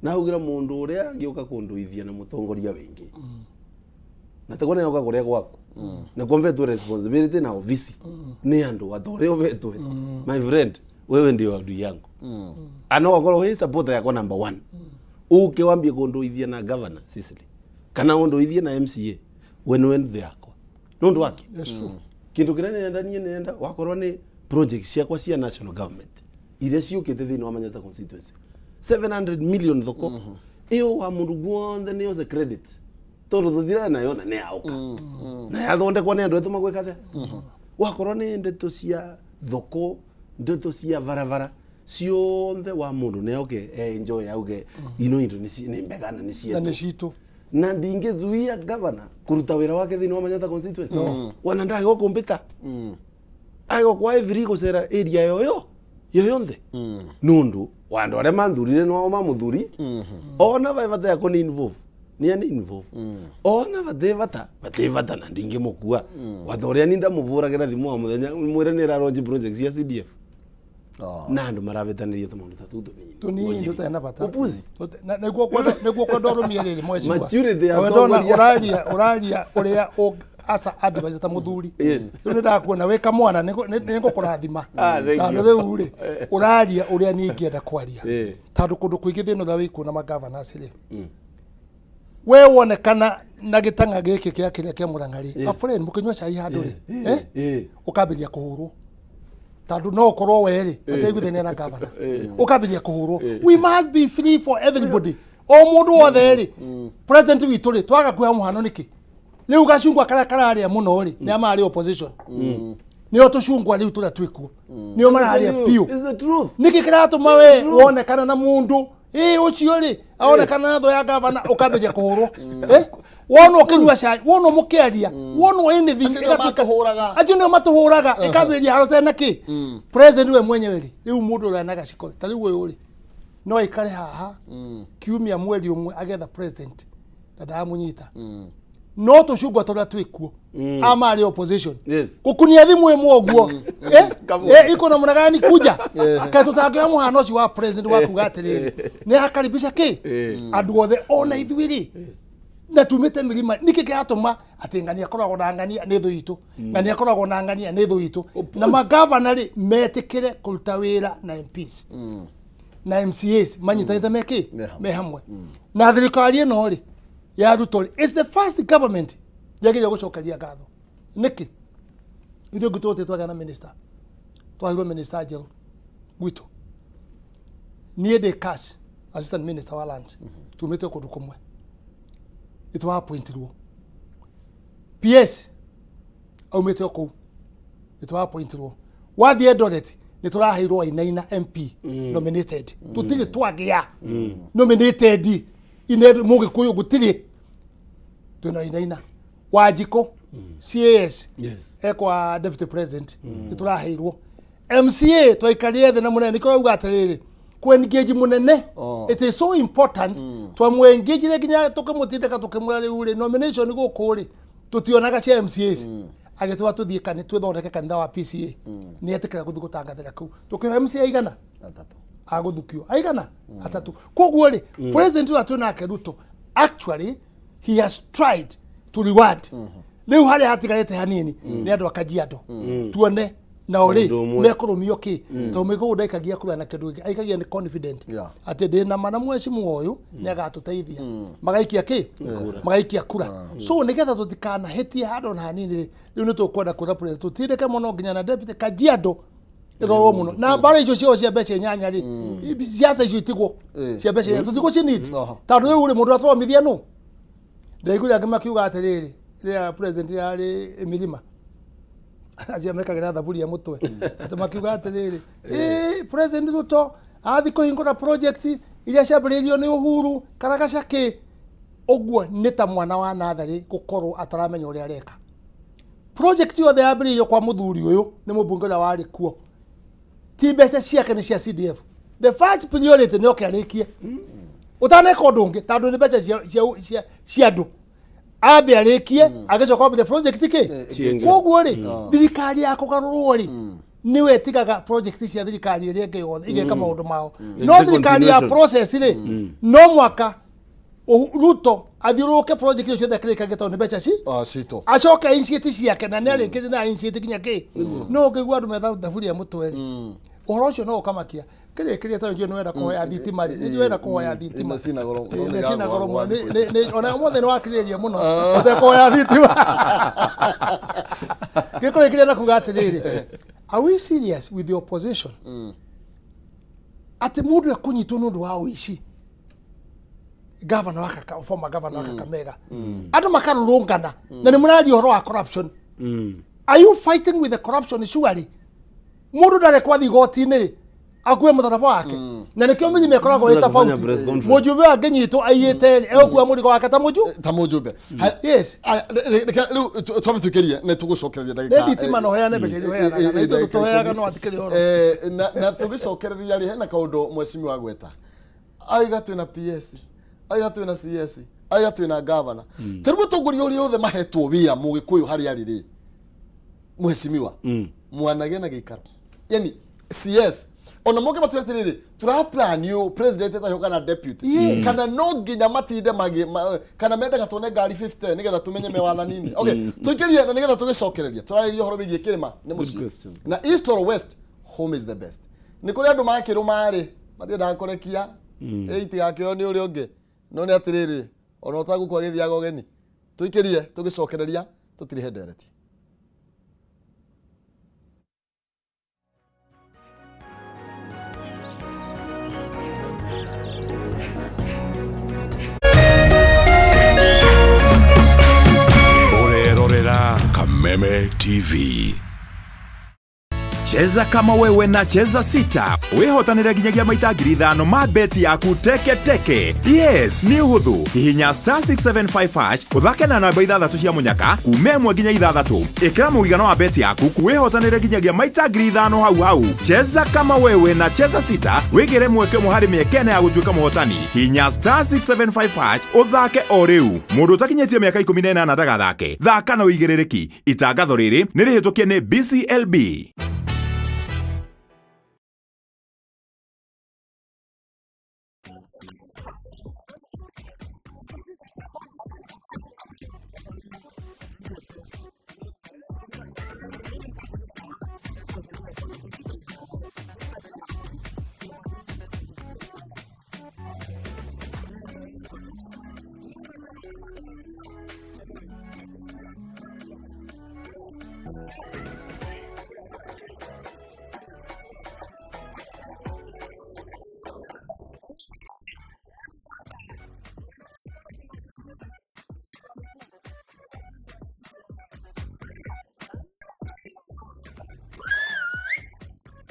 Speaker 3: nahugira mũndũ ũrĩa angĩũka kũndũithia na mũtongoria wĩngĩ na taguo nĩoka kũrĩa gwaku nĩkuo mvetwo responsibility na ofisi nĩ andũ ata ũrĩa ũvetwe. My friend, wewe ndio adui yangu ana wakorwo wĩ supporter yakwa number one uke wambie kũndũithia na governor Cecily kana ũndũithie na MCA, we nĩwe nthĩ yakwa nũndũ wake.
Speaker 1: That's true.
Speaker 3: Kindu kiria nenda niĩ nenda wakorwo nĩ project ciakwa cia national government iria ciũkĩte thĩinĩ wa Manyata constituency, 700 million thoko ĩyo wa mũndũ guothe nĩ yose credit tondũ tũthiraga nayo na nĩ yaũka na yathondekwo nĩ andũ etũ magwĩka atĩa. Wakorwo nĩ ndeto cia thoko, ndeto cia barabara ciothe wa mũndũ nĩ oke enjoy auge ino indo nĩ mbega na nĩ
Speaker 1: na
Speaker 3: cietũ
Speaker 1: nĩ citũ.
Speaker 3: Na ndingĩzuia gavana kuruta wĩra wake thĩinĩ wa Manyata constituency wana ndagĩgwo kũmbĩta agĩgwo kwa every gũcera area yoyo yoyonthe nundu wa andũ arĩa manthurire nĩwao mamuthuri ona vai bata yakwa nĩ involve nĩ ani involve ona batĩ bata batĩ bata na ndingĩmũkua wata ũrĩa ni ndamũbũragĩra thimũ wa mũthenya mwĩre nĩ ĩraronji project cia CDF na andũ marabĩtanĩria tũmaũndũ ta tũu tũnini.
Speaker 1: Tunini tutarĩ na bata.
Speaker 3: Upuzi.
Speaker 1: Nĩguo kwenda ũrũmie rĩrĩ mwecigua.
Speaker 3: Maturity ya
Speaker 1: ndona
Speaker 3: atongoria.
Speaker 1: Ũraria ũrĩa asa advise ta mũthuri. Rĩu nĩ ndakuona wĩ kamwana nĩ ngũkũrathima.
Speaker 3: Ah, thank
Speaker 1: tondũ
Speaker 3: you.
Speaker 1: rĩu rĩ ũraria ũrĩa niĩ ingĩenda kwaria tondũ kũndũ kũingĩ thĩna ũrĩa wĩkuo na magavanasi rĩ we wonekana na gĩtang'a gĩkĩ kĩa kĩrĩa kĩa Mũrang'a rĩ, a friend mũkĩnyua cai handũ rĩ, ũkambĩrĩria kũhũrwo. Tondũ no ũkorwo we rĩ ũtaiguithania na gavana, ũkambĩrĩria kũhũrwo. We must be free for everybody, o mũndũ wothe rĩ. President witũ rĩ, twaga kuoya mũhano nĩkĩ? Rĩu gacungwa karĩa kararĩa mũno rĩ, nĩ amarĩ opposition, nĩo tũcungwa rĩu tũrĩa twĩkuo, nĩo mararĩa biũ.
Speaker 3: It's the truth.
Speaker 1: Nĩkĩ kĩratũma we wonekana na mũndũ ĩ ũcio rĩ, aonekana na thũ ya gavana, ũkambĩrĩria kũhũrwo? Eh? Wonwo ũkĩnyua cai, wonwo mũkĩaria, wonwo anything.
Speaker 2: Acio nĩo matũhũraga.
Speaker 1: Acio nĩo matũhũraga, ĩkambĩrĩria haro tena kĩ. President we mwenyewe rĩ, rĩu mũndũ ũrĩa na gaciko ta rĩu ũyũ rĩ, no aikare haha kiumia, mweri ũmwe, agetha president na ndamũnyita, no tũcungwa tũrĩa twĩkuo amarĩ opposition gũkunia thimũ ĩmwe ũguo. Eh, eh, iko namna gani kuja kaĩ tũtangĩoya mũhano ũcio wa president wa kuga atĩrĩrĩ, nĩ akaribisha kĩ andũ othe, ona ithuĩ rĩ, na tumĩte mĩrima. Nĩkĩ kĩratũma atĩ ng'ania akoragwo na ng'ania nĩ thũ itũ, ng'ania akoragwo na ng'ania nĩ thũ itũ, na magavana rĩ metĩkĩre kũruta wĩra na MPs na MCAs manyitanĩte me kĩ?
Speaker 2: Me hamwe.
Speaker 1: Me hamwe. Na thirikari ĩno rĩ ya Ruto rĩ, is the first government yagĩrĩire gũcokeria ngatho. Nĩkĩ ithuĩ ngwitũ tũtĩ twagĩa na minister, twaheirwo minister njerũ gwitũ? Niĩ ndĩ cash assistant minister wa lands, tumĩte kũndũ kũmwe, nĩ twa-appointirwo. PS aumĩte o kũu, nĩ twa-appointirwo. Wathiĩ Eldoret, nĩ tũraheirwo Wainaina, MP nominated. Tũtirĩ twagĩa nominated ine mũgĩkũyũ, gũtirĩ. Twĩna Wainaina. Wanjikũ CAS ekwa deputy president, nĩ tũraheirwo MCA. Twaikarire thĩ na mũnene, nĩkĩo rauga atĩrĩrĩ, kũ-engage mũnene, it is so important. Twamũ-engage nginya tũkĩmũtindĩka, tũkĩmwĩra rĩu rĩ, nomination gũkũ rĩ, tũtionaga cia MCAs. Agĩtwĩra tũthiĩ kani twĩthondeke kanitha wa PCA, nĩ etĩkĩra gũthiĩ gũtangathĩra kũu. Tũkĩoya MCA igana
Speaker 2: Atatũ.
Speaker 1: Agũthukio aigana atatũ. Koguo rĩ, president ũyũ twĩ nake Ruto, actually he has tried to reward. Rĩu harĩa hatigarĩte hanini nĩ andũ a Kajiado, tuone nao rĩ
Speaker 3: Ũndũ ũmwe.
Speaker 1: mekũrũmio kĩ, tondũ Mũgĩkũyũ ndaikagia kura na kĩndũ gĩkĩ, aikagia nĩ confident atĩ ndĩ na mana mheshimiwa ũyũ nĩ agatũteithia, magaikia kĩ, magaikia kura. So nĩgetha tũtikanahĩtie handũ ona hanini rĩ, rĩu nĩ tũkwenda kura president tũtindĩke mũno nginya na deputy Kajiado ĩrorwo mũno na mbara icio ciao cia mbeca inyanya rĩ, ciaca icio itigwo cia mbeca inyanya, tũtigũ need. Tondũ rĩu rĩ, mũndũ atũromithia nũ ndaiguire angĩ makiuga atĩrĩrĩ, rĩrĩa president yarĩ mĩrima, acio mekagĩra thaburia mũtwe, atĩ makiuga atĩrĩrĩ, ĩ president Ruto athi kũhingũra project iria ciambĩrĩirio nĩ Uhuru Karagaca kĩ ũguo. Nĩ ta mwana wa natharĩ gũkorwo ataramenya ũrĩa areka. Project yothe yambĩrĩirio kwa mũthuri ũyũ nĩ mũmbunge ũrĩa warĩ kuo, ti mbeca ciake, nĩ cia CDF. The first priority nĩ oke arĩkie ũtaneka ũndũ ũngĩ, tondũ nĩ mbeca cia andũ, ambe arĩkie, agĩcoka kwambĩrĩria project kĩ.
Speaker 3: Ciĩngĩ.
Speaker 1: Koguo rĩ, thirikari ya kũgarũrwo rĩ, nĩwe ĩtigaga project cia thirikari ĩrĩa ĩngĩ yothe igeka maũndũ mao, no
Speaker 3: It's a
Speaker 1: thirikari ya
Speaker 3: continuation.
Speaker 1: process rĩ, no mwaka Ruto athiũrũrũke project icio ciothe akĩrĩkagia, tondũ nĩ mbeca ci
Speaker 2: Ah, citũ.
Speaker 1: Acoke initiate ciake, na nĩ arĩkĩtie na initiate nginya kĩ. No ũngĩigua andũ metha thaburia mũtwe rĩ, ũhoro ũcio no ũkamakia kĩrĩkĩria, tondũ njũĩ nĩ wenda kũhoya thitima rĩ, nĩ njũĩ wenda kũhoya thitima.
Speaker 2: Nĩ cina goro.
Speaker 1: Ĩ, nĩ cina goro mũno. Ona ũmũthĩ nĩ wakirĩrĩria mũno ũtekũhoya thitima. Gĩkũrĩkĩria na kuga atĩrĩrĩ, are we serious with the opposition, atĩ mũndũ ekũnyitwo nĩ ũndũ wa ũici, gavana wa Kaka, former governor wa Kakamega, andũ makarũrũngana na nĩ mũraria ũhoro wa corruption? Are you fighting with the corruption surely? Mũndũ ndarekwo athiĩ igoti-inĩ rĩ, akue mũtharaba wake, na nĩkĩo mĩrima ĩkoragwo ĩ
Speaker 3: Kufanya
Speaker 1: tofauti.
Speaker 3: press conference.
Speaker 1: Mũjumbe angĩnyitwo aiyĩte rĩ, egũkua mũrigo wake ta mũju
Speaker 2: Ta mũjumbe.
Speaker 1: Yes.
Speaker 2: Rĩu twambe tuĩkĩrie nĩ tũgũcokereria ndagĩka
Speaker 1: Nĩ thitima na ũheane mbeca iria ũheanaga, na ithuĩ tũheaga no hatikĩrĩ ũhoro.
Speaker 2: Na tũgĩcokereria rĩ, hena kaũndũ mheshimiwa gweta, aiga twĩna PS, aiga twĩna CS, aiga twĩna governor. Ta rĩu mũtongoria ũrĩa othe mahetwo wĩra mũgĩkũyũ harĩa arĩ rĩ, mheshimiwa, mwanagĩa na gĩikaro, yani CS ona moke matwĩre atĩrĩrĩ, tũra plan ũũ, president atarĩ kana deputy, kana no nginya matinde magi kana mendaga tuone ngari 50 nĩgetha tũmenye me wathani-inĩ? Okay, tũikĩrie na nĩgetha tũgĩcokereria, tũrarĩria ũhoro wĩgiĩ kĩrĩma nĩ mũciĩ
Speaker 3: question.
Speaker 2: Na east or west, home is the best. Nĩ kũrĩ andũ makĩrũma rĩ, matiendaga kũrekia ĩ itigakĩoyo nĩ ũrĩa ũngĩ, no nĩ atĩrĩrĩ, ona ũtagũkua gĩthiaga ũgeni. Tũikĩrie tũgĩcokereria, tũtirihe ndereti.
Speaker 4: Kameme TV.
Speaker 5: Cheza kama wewe na Cheza Sita wihotanire nginyagia maita 5,000 ma beti yaku teke teke. Yes, nĩ ũhũthũ. Hihinya star 675 hash ũthake na namba ithathatũ cia mũnyaka kuma 1 nginya 6. Ĩkĩra mũigana wa beti yaku wihotanire nginyagia maita 5,000 hau hau. Cheza kama wewe na Cheza Sita wĩgĩre mweke ũmwe harĩ mĩeke ĩna ya gũtuĩka mũhotani. Hihinya star 675 hash ũthake o rĩu. Mũndũ ũtakinyĩtie mĩaka 18 ndagathake. Thaka na ũigĩrĩrĩki. Itangatho rĩrĩ nĩ rĩhĩtũkie nĩ BCLB.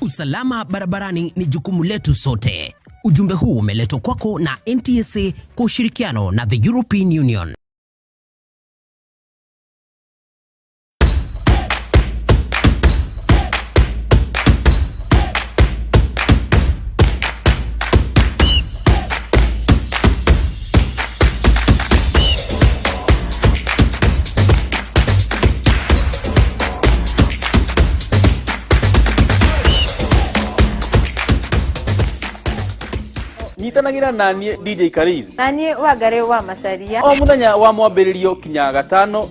Speaker 6: Usalama barabarani ni jukumu letu sote. Ujumbe huu umeletwa kwako na NTSA kwa ushirikiano na the European Union.
Speaker 7: Nyitanagĩra na niĩ DJ Kariz
Speaker 8: Na niĩ Wangari wa Macharia.
Speaker 7: O mũthenya wa mwambĩrĩrio kinya gatano.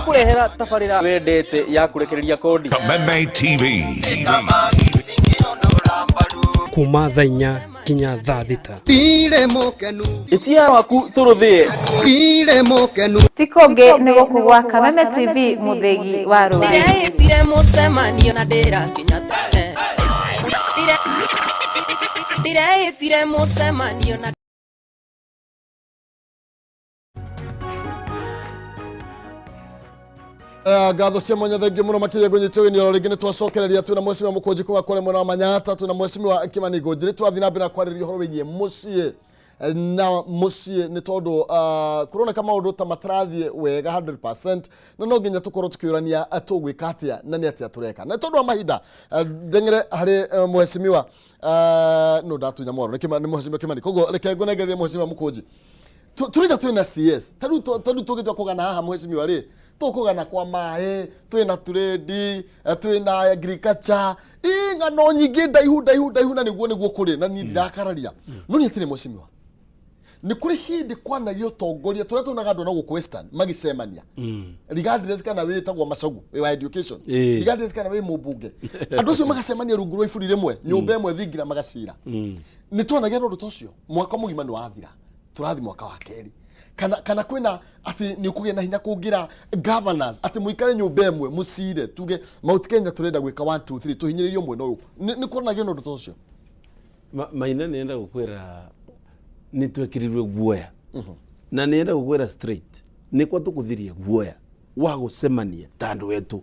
Speaker 7: Kũrehera tabarĩra wendete ya kũrekereria kodi.
Speaker 4: Kameme TV.
Speaker 9: Kuma thaa 4 nginya thaa 6.
Speaker 7: Ĩtia waku tũrũthĩe.
Speaker 8: Ti kũngĩ nĩ gũkũ gwa Kameme TV, mũthĩgi wa rũrĩrĩ.
Speaker 10: Ndĩreĩtire mũcemanio na ndĩrakinya tene. Ndĩreĩtire mũcemanio na
Speaker 2: Ngatho cia mwanya, thengiũ mũno makĩria ngũnyita ũgeni oro rĩngĩ. Nĩ twacokereria twĩna mheshimiwa Mũkũnji kuma kũrĩa mwena wa Manyata, twĩna mheshimiwa Kimani Ngũnjiri. Tũrathiĩ na mbere na kwarĩrĩria ũhoro wĩgiĩ mũciĩ na mũciĩ nĩ tondũ kũroneka maũndũ ta matarathiĩ wega 100% na no nginya tũkorwo tũkĩũrania tũgwĩka atĩa na nĩ atĩa tũreka. Na tondũ wa mahinda, ndeng'ere harĩ mheshimiwa no ndatunya mwaro nĩ mheshimiwa Kimani, koguo reke ngũnengererie mheshimiwa Mũkũnji. Tũrĩga twĩna CS tarĩu tarĩu tũgĩtua kũgana haha mheshimiwa rĩ, tũkũgana kwa maĩ, twĩna trade, twĩna agriculture, ĩ ng'ano nyingĩ ndaihu ndaihu ndaihu, na nĩguo kũrĩ na niĩ ndirakararia. No nĩ atĩrĩ mheshimiwa, nĩ kũrĩ hĩndĩ kwanagia ũtongoria tũrĩa tuonaga andũ na gũkũ Western magĩcemania, regardless kana wĩtagwo Macagu wĩ wa education, regardless kana wĩ mũmbunge, andũ acio magacemania rungu rwa iburi rĩmwe, nyũmba ĩmwe thingira, magacira. Nĩ twanagia na ũndũ ta ũcio mwaka mũgima nĩ wathira, tũrathi mwaka wa kerĩ, kana kwĩna atĩ nĩ ũkũgĩa na hinya kũngĩra governors atĩ mũikare nyũmba ĩmwe mũcire tuge Mount Kenya tũrenda gwĩka 1 2 3 tũhinyĩrĩrio mwena ũyũ. Nĩ kuonagio na ũndũ ta ũcio?
Speaker 3: Maina, nĩenda gũkwĩra nĩ twekirirwe guoya, na nĩenda gũkwĩra straight nĩ kwa tũkũthirie guoya wa gũcemania ta andũ etu.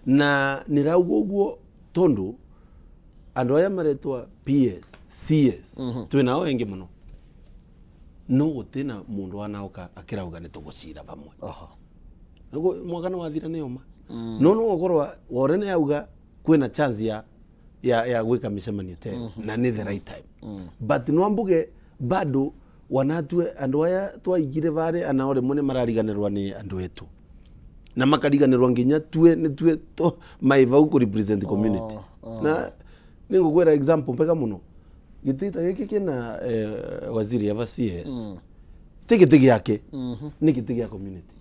Speaker 3: Na nĩrauga ũguo tondũ andũ aya maretwa PS, CS, twĩnao aingĩ mũno, no gũtĩna mũndũ wanaoka akĩrauga nĩ tũgũcira vamwe. Nĩguo mwaka nĩ wathira nĩ ũma, no no ũkorwo wore nĩ auga kwĩna chance ya gwĩka mĩcemanio ta ĩyo, na nĩ the right time, but no mbuge bado wanatue andũ aya twaigire vare anao rĩmwe nĩ marariganĩrwa nĩ andũ etu na makariganĩrwa nginya tue nĩ tue to mai vau kũ represent community. Na nĩ ngũkwĩra example mpega mũno, gĩtĩ ta gĩkĩ kĩna waziri ava CS ti gĩtĩ gĩake, nĩ gĩtĩ gĩa community.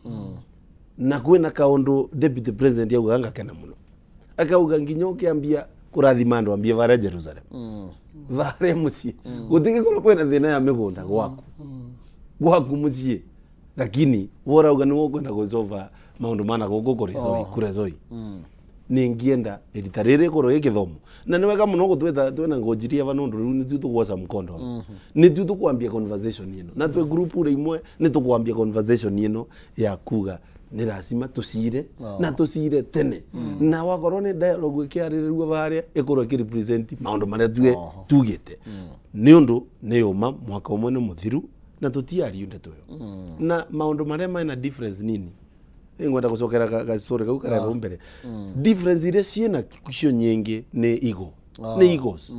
Speaker 3: Na kwĩna kaũndũ deputy president augaga ngakena mũno, akauga nginya ũkĩambia kũrathima andũ ambie varia Jerusalem, varia mũciĩ. Gũtigĩkorwo kwĩna thĩna ya mĩgũnda gwaku mũciĩ, lakini worauga nĩ wokwenda gũcova maũndũ mana gũkũ kũrĩcoi kũrĩcoi. Ningienda rita rĩrĩ ĩkorwo ĩ gĩthomo, na nĩ wega mũno gũtwĩta twĩna ngũnjiria ava nũndũ rĩu nĩthuĩ tũgwoca mkondo, nĩthuĩ tũkwambia conversation ĩno, na twĩ group rĩ imwe nĩ tũkwambia conversation ĩno ya kuga nĩ lazima tũcire na tũcire tene, na wakorwo nĩ dialogue ĩkĩarĩrĩrio harĩa ĩkorwo ĩkĩrepresent maũndũ marĩa tuge tugĩte, nĩ ũndũ nĩ ũma mwaka ũmwe nĩ mũthiru na tũtiariu ndeto ĩyo na maũndũ marĩa mena difference nini. Ngwenda gũcokera ga story kau karĩa hau mbere. Difference iria ciĩna cio nyingĩ nĩ ego, nĩ egos,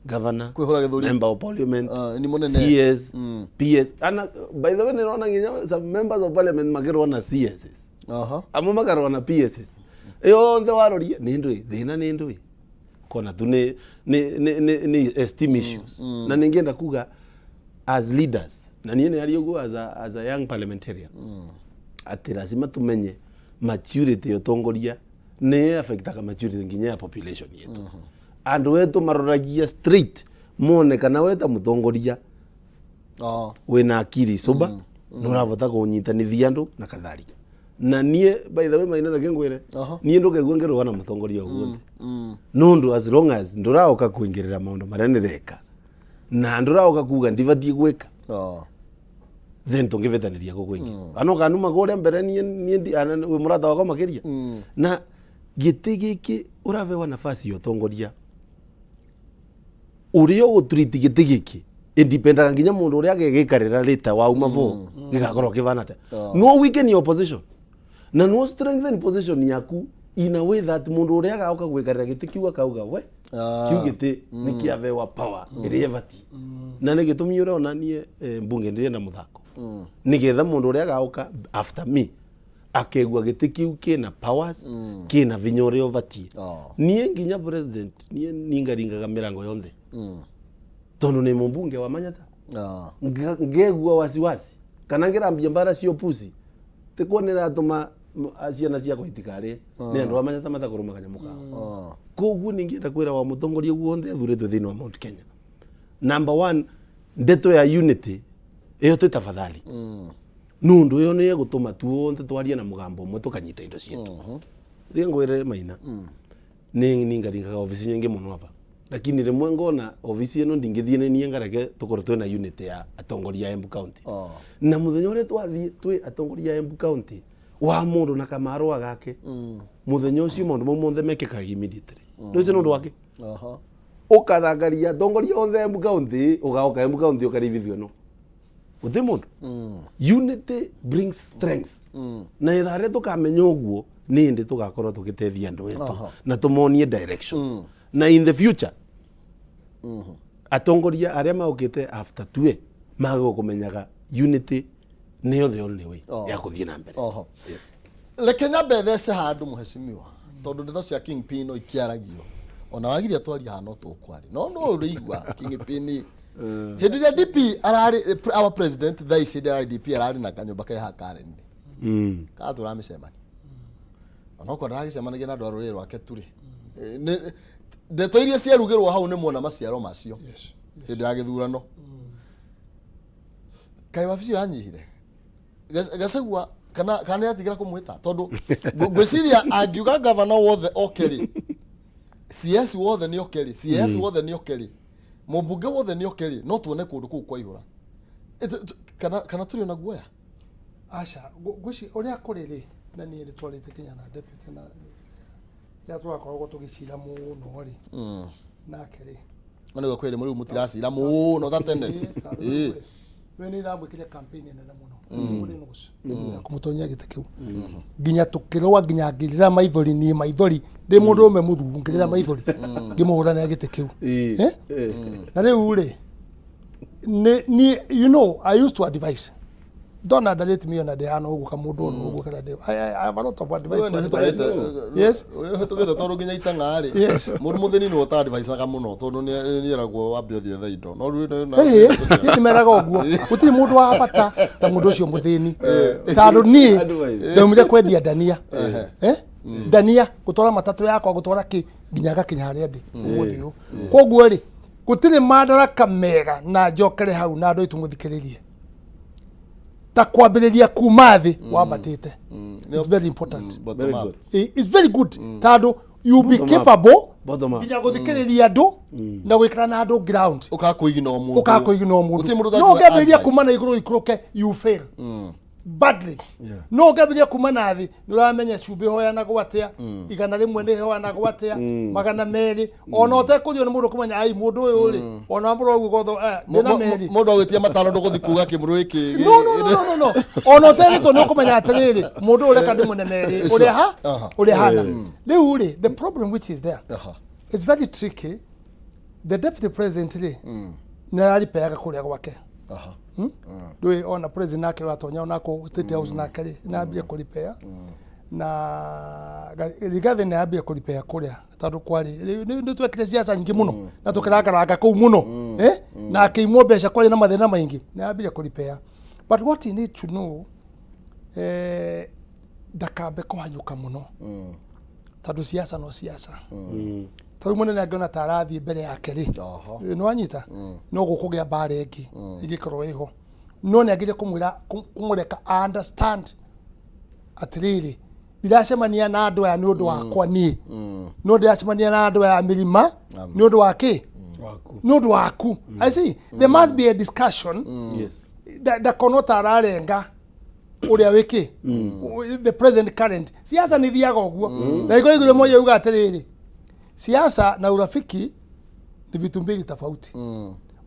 Speaker 3: governor,
Speaker 2: Kwĩhũra gĩthũri.
Speaker 3: member of parliament,
Speaker 2: Ah, nĩ mũnene.
Speaker 3: CS, PS. Ana by the way, nĩrona nginya some members of parliament makĩrũa na CSs, amwe makarũa na PSs. Yothe waroria nĩ ndũĩ thĩna, nĩ ndũĩ kona tu nĩ esteem issues. Na nĩngĩenda kuga as leaders, na niĩ nĩ aria ũguo as a young parliamentarian, atĩ lazima tumenye maturity ya ũtongoria nĩ affectaga maturity nginya ya population yetu. Andũ etu maroragia straight mone kana we ta mũtongoria wĩna akiri sober, nĩ ũravota kũnyitanithia andũ na kadhalika. Na niĩ, by the way, Maina, reke ngwĩre, niĩ ndũkaigua ngĩrũa na mũtongoria o guothe, nũndũ as long as ndũraũka kũingĩrĩra maũndũ marĩa ndĩreka na ndũraũka kuga ndibatiĩ gwĩka, then tũngĩvĩtanĩria kũ kwingĩ kana ũkanuma kũrĩa mbere. Niĩ wĩ mũrata wakwa makĩria, na gĩtĩ gĩkĩ ũrabewa nafasi ya ũtongoria, ũrĩa ũgũtreat gĩtĩ gĩkĩ ĩndipendaga nginya mũndũ ũrĩa agegĩkarĩra rĩta wauma bo gĩgakorwo kĩvana atĩa. No weaken your position na no strengthen position yaku in a way that mũndũ ũrĩa agoka gwĩkarĩra gĩtĩ kiu akauga we kiu gĩtĩ nĩ kĩabewa power ĩrĩa ĩbatiĩ. Na nĩ gĩtũmi ũrona niĩ mbunge ndĩrenda mũthako, nĩgetha mũndũ ũrĩa agoka after me akegua gĩtĩ kĩu kĩna powers, kĩna vinya ũrĩa ũbatiĩ. Niĩ nginya president, niĩ ningaringaga mĩrango yonthe tondũ nĩ mũmbunge wa Manyata. Ngegua wasiwasi kana ngĩrambia mbara cio pusi tikwo nĩratũma ciana ciakwa itikarĩe nĩ andũ a Manyata matakũrũma kanyamũ kao. Koguo ningĩenda kwĩra wa mũtongoria guothe athurĩtwo thĩinĩ wa Mount Kenya, number one, ndeto ya unity ĩyo ti tafadhali, nundu ĩyo nĩ ĩgũtũma tuonthe twarie na mũgambo ũmwe tũkanyita indo cietũ. Thiĩ ngwĩre Maina, nĩ ningaringaga obici nyingĩ mũno aba, lakini rĩmwe ngona obici ĩno ndingĩthiĩ nĩ niĩ ngareke tũkorwo twĩna unity ya atongoria a Embu County. Na mũthenya ũrĩa twathiĩ twĩ atongoria a Embu County wa mũndũ na kamarũa gake, mũthenya ũcio maũndũ mau mothe mekĩkaga immediately. Nĩ ũcio nĩ ũndũ wake ũkarangaria atongoria othe a Embu County, ũgaoka Embu County ũkaribithio no gũtirĩ mũndũ. Unity brings strength, na ithaa rĩrĩa tũkamenya ũguo nĩ hĩndĩ tũgakorwo tũgĩteithia andũ etũ na tũmonie directions. Na in the future atongoria arĩa maũkĩte after tue magĩrĩirwo kũmenyaga unity nĩyo the only way ya kũthiĩ na mbere. Yes.
Speaker 2: Reke nyambe thece handũ, mũhecimiwa, tondũ ndeto cia Kingpin no ikiaragio ona wagiria twaria haha no tũkwaria, no no ũrĩigua Kingpin hĩndĩ ĩrĩa DP ararĩ our president thaa ici, hĩndĩ ararĩ DP ararĩ na kanyũmba ke haha Karen-inĩ katũraga mĩcemanio, onokorwo ndaragĩcemanagia na andũ a rũrĩrĩ rwake tu rĩ. Ndeto iria ciarugĩrwo hau nĩ muona maciaro macio hĩndĩ ya gĩthurano. Kaĩ wabici ĩyo yanyihire Gachagua kana nĩ atigĩra kũmwĩta? Tondũ ngwĩciria angiuga gavana wothe oke rĩ, CS wothe nĩ oke rĩ, CS wothe nĩ oke rĩ, mũmbunge wothe nĩ oke rĩ, no tuone kũndũ kũu kwaihũra. Kana tũrĩ ona guoya?
Speaker 1: Aca, ngwĩci ũrĩa kũrĩ rĩ, na niĩ nĩ twarĩte kinya na deputy na rĩrĩa twakoragwo tũgĩcira mũno rĩ nake rĩ.
Speaker 2: No nĩguo kwĩrĩ rĩu mũtiracira mũno ta tene.
Speaker 1: Ĩĩ. We nĩ iramwĩkire campaign nene mũno kũrĩ nusu ya kũmũtonyia gĩtĩ kĩu, nginya tũkĩrũa nginya ngĩrĩra maithori, niĩ maithori ndĩ mũndũrũme mũthuu, ngĩrĩra maithori ngĩmũhũranĩra gĩtĩ kĩu. Eh? Na rĩu rĩ nĩ niĩ, I used to advise don't underrate me, ona ndĩhana ũguo kamũndũ ona ũguo kana ndĩ I have a lot of advice to advise. Yes.
Speaker 2: Hĩtũkĩte tondũ nginya itang'a rĩ, mũndũ mũthĩni nĩwe ũta-advisaga mũno, tondũ nĩ eragwo wambe ũthiĩ wethe indo, no rĩu
Speaker 1: Ĩĩ, niĩ ndĩmeraga ũguo gũtirĩ mũndũ wa bata ta mũndũ ũcio mũthĩni, tondũ niĩ
Speaker 3: Advice.
Speaker 1: ndaumire kwendia ndania, ndania gũtwara matatũ yakwa, gũtwara kĩ, nginya ngakinya harĩa ndĩ ũmũthĩ ũyũ. Koguo rĩ, gũtirĩ madaraka mega na njokere hau na andũ aitũ mũthikĩrĩrie ta kwambĩrĩria kuma thĩ wambatĩte. It's very important.
Speaker 2: Bottom
Speaker 3: Very
Speaker 2: up.
Speaker 3: good.
Speaker 1: It's very good tondũ you be
Speaker 3: Bottom up.
Speaker 1: capable
Speaker 3: Bottom up.
Speaker 1: nginya gũthikĩrĩria andũ na gwĩkĩra na andũ ground.
Speaker 2: Ũkakũigina o mũndũ.
Speaker 1: Ũkakũigina o
Speaker 2: Gũtirĩ
Speaker 1: mũndũ.
Speaker 2: mũndũ
Speaker 1: No
Speaker 2: ũtangiuga
Speaker 1: ũngĩambĩrĩria
Speaker 2: advice.
Speaker 1: kuma na igũrũ ikũrũke, you fail badly. No ũngĩambĩrĩria kuma na thĩ, nĩ ũramenya cumbĩ hoyanagwo atĩa, 100 nĩ hoyanagwo atĩa, 200, ona ũtekũrio nĩ mũndũ kũmenya ai mũndũ ũyũ rĩ, ona mũrora ũguo gotho ndĩna merĩ.
Speaker 2: Mũndũ agwĩtia matano ndũgũthiĩ kuga kĩmũrũ gĩkĩ.
Speaker 1: No, no, no, no, no, no, ona ũterĩtwo nĩ ũkũmenya atĩrĩrĩ, mũndũ ũyũ reka ndĩmũne merĩ ũrĩa ha ũrĩa hana. Rĩu rĩ, the problem which is there, it's very tricky. The deputy president rĩ, nĩ araripeaga kũrĩa gwake. Ndũĩ ona president nake watonya onako State House nake rĩ, nĩ ambia kũripea na Rigathi nĩ ambia kũripea kũrĩa tondũ kwarĩ nĩ twekire siasa nyingĩ mũno na tũkĩrangaranga kũu mũno, eh, na akĩimwo mbeca, kwarĩ na mathĩna maingĩ, nĩ ambia kũripea. But what you need to know, ndakambe kũhanyũka mũno tondũ siasa no siasa. Ta rĩu mũnene angĩona ta arathiĩ mbere yake rĩ, nĩ wanyita no gũkũgĩa mbara ĩngĩ ĩngĩkorwo ĩho, no nĩ agĩrĩire kũmwĩra, kũmũreka understand atĩrĩrĩ, ndiracemania na andũ aya nĩ ũndũ wakwa niĩ, no ndĩracemania na andũ aya mĩrima nĩ ũndũ wa kĩ? Nĩ ũndũ waku. I see there must be a discussion. Ndakonwo ta ararenga ũrĩa wĩkĩ the present current siasa nĩ ithiaga ũguo na iko igũrũ moja uga atĩrĩrĩ, siasa na urafiki ni vitu mbili tofauti,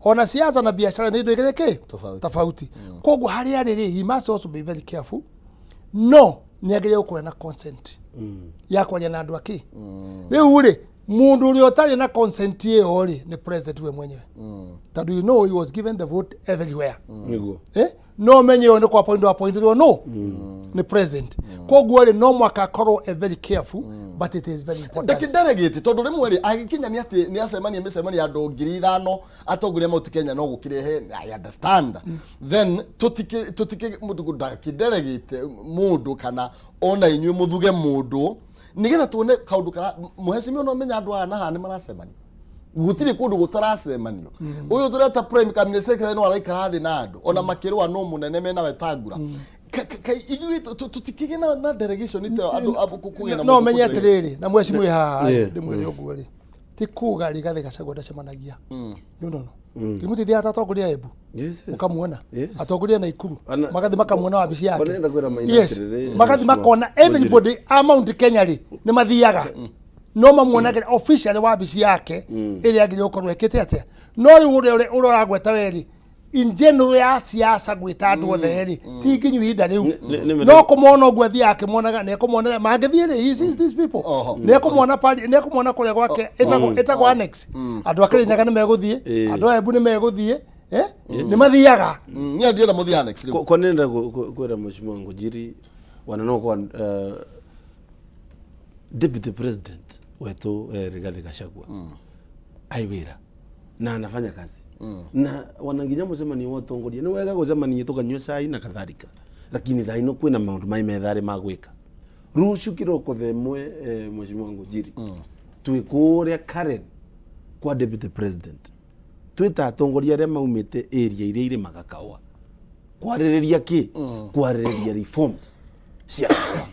Speaker 1: ona siasa na biashara nĩ indo igĩrĩ kĩ?
Speaker 2: Tofauti.
Speaker 1: Tofauti. Koguo harĩa arĩ rĩ, he must also be very careful, no nĩ agĩrĩire gũkorwo na consent ya kwaria na andũ akĩ. Rĩu rĩ, mũndũ ũrĩa ũtarĩ na consent ĩyo rĩ, nĩ president we mwenyewe, tondũ you know he was given the vote everywhere.
Speaker 3: Nĩguo.
Speaker 1: Eh? No menye ũyũ nĩ kwa appoint, appointirwo no nĩ president. Koguo rĩ, no mwaka akorwo e very careful, but it is very important.
Speaker 2: Ndakĩnderegĩte tondũ rĩmwe rĩ agĩkinya nĩ atĩ nĩ acemania mĩcemanio ya andũ 5,000 atongoria Mount Kenya no gũkĩrehe. I understand then tũtikĩ tũtikĩ mũndũ ndakĩnderegĩte mũndũ kana ona inyuĩ mũthuge mũndũ nĩgetha tuone kaũndũ kara mũhecimiwa no menya andũ aya na haha nĩ maracemania, gũtirĩ kũndũ gũtaracemanio. Ũyũ tũreta prime cabinet secretary no araikara thĩ na andũ ona makĩrũa no mũnene mena Wetangula. Ithuĩ tũtikĩgĩ na delegation ita andũ kũgĩa na
Speaker 1: no
Speaker 2: mũndũ
Speaker 1: menye
Speaker 2: kũdelegate.
Speaker 1: Atĩrĩrĩ, na mwecimu haha, ndĩmwĩre ũguo rĩ, ti kuga Rigathĩ Gachagua ndacemanagia. No, no, no, kĩmũteithia atongoria Embu ũkamuona, atongoria Naikuru magathi makamuona wabici yake.
Speaker 3: Kwanenda kwĩra Maina atĩrĩrĩ,
Speaker 1: magathi
Speaker 3: Mheshimiwa
Speaker 1: makona everybody a Mount Kenya rĩ, nĩ mathiaga no mamuonagĩra officially wabici yake ĩrĩa agĩrĩirwo gũkorwo ĩkĩte atĩa. No rĩu ũrĩa ũragweta werĩ in general ya siasa gwĩta andũ othe rĩ, ti nginyu ihinda rĩu. No kũmona ũguo athiaga akĩmonaga, nĩ ekũmona mangĩthiĩ rĩ, he sees these people, nĩ ekũmona pari, nĩ ekũmona kũrĩa gwake ĩtagwo annex. Andũ a Kĩrĩnyaga nĩ megũthiĩ, andũ a Embu nĩ megũthiĩ, nĩ mathiaga.
Speaker 2: Niĩ ndienda mũthiĩ annex rĩu.
Speaker 3: Kwa nenda kwĩra Mheshimiwa Ngũnjiri wana no kwa deputy president wetu, Rigathi Gachagua ai wĩra na anafanya kazi na wana nginya mũcemanio wa ũtongoria nĩ wega gũcemania tũkanyua cai na kadhalika, lakini thaa ino kwĩna maũndũ mai metharĩ ma gwĩka. Rũciũ kĩroko thaa 1, Mheshimiwa Ngũnjiri, twĩ kũrĩa Karen kwa deputy president, twĩta atongoria arĩa maumĩte area iria irĩmaga kahũa kwarĩrĩria kĩ? Kwarĩrĩria reforms cia kahũa.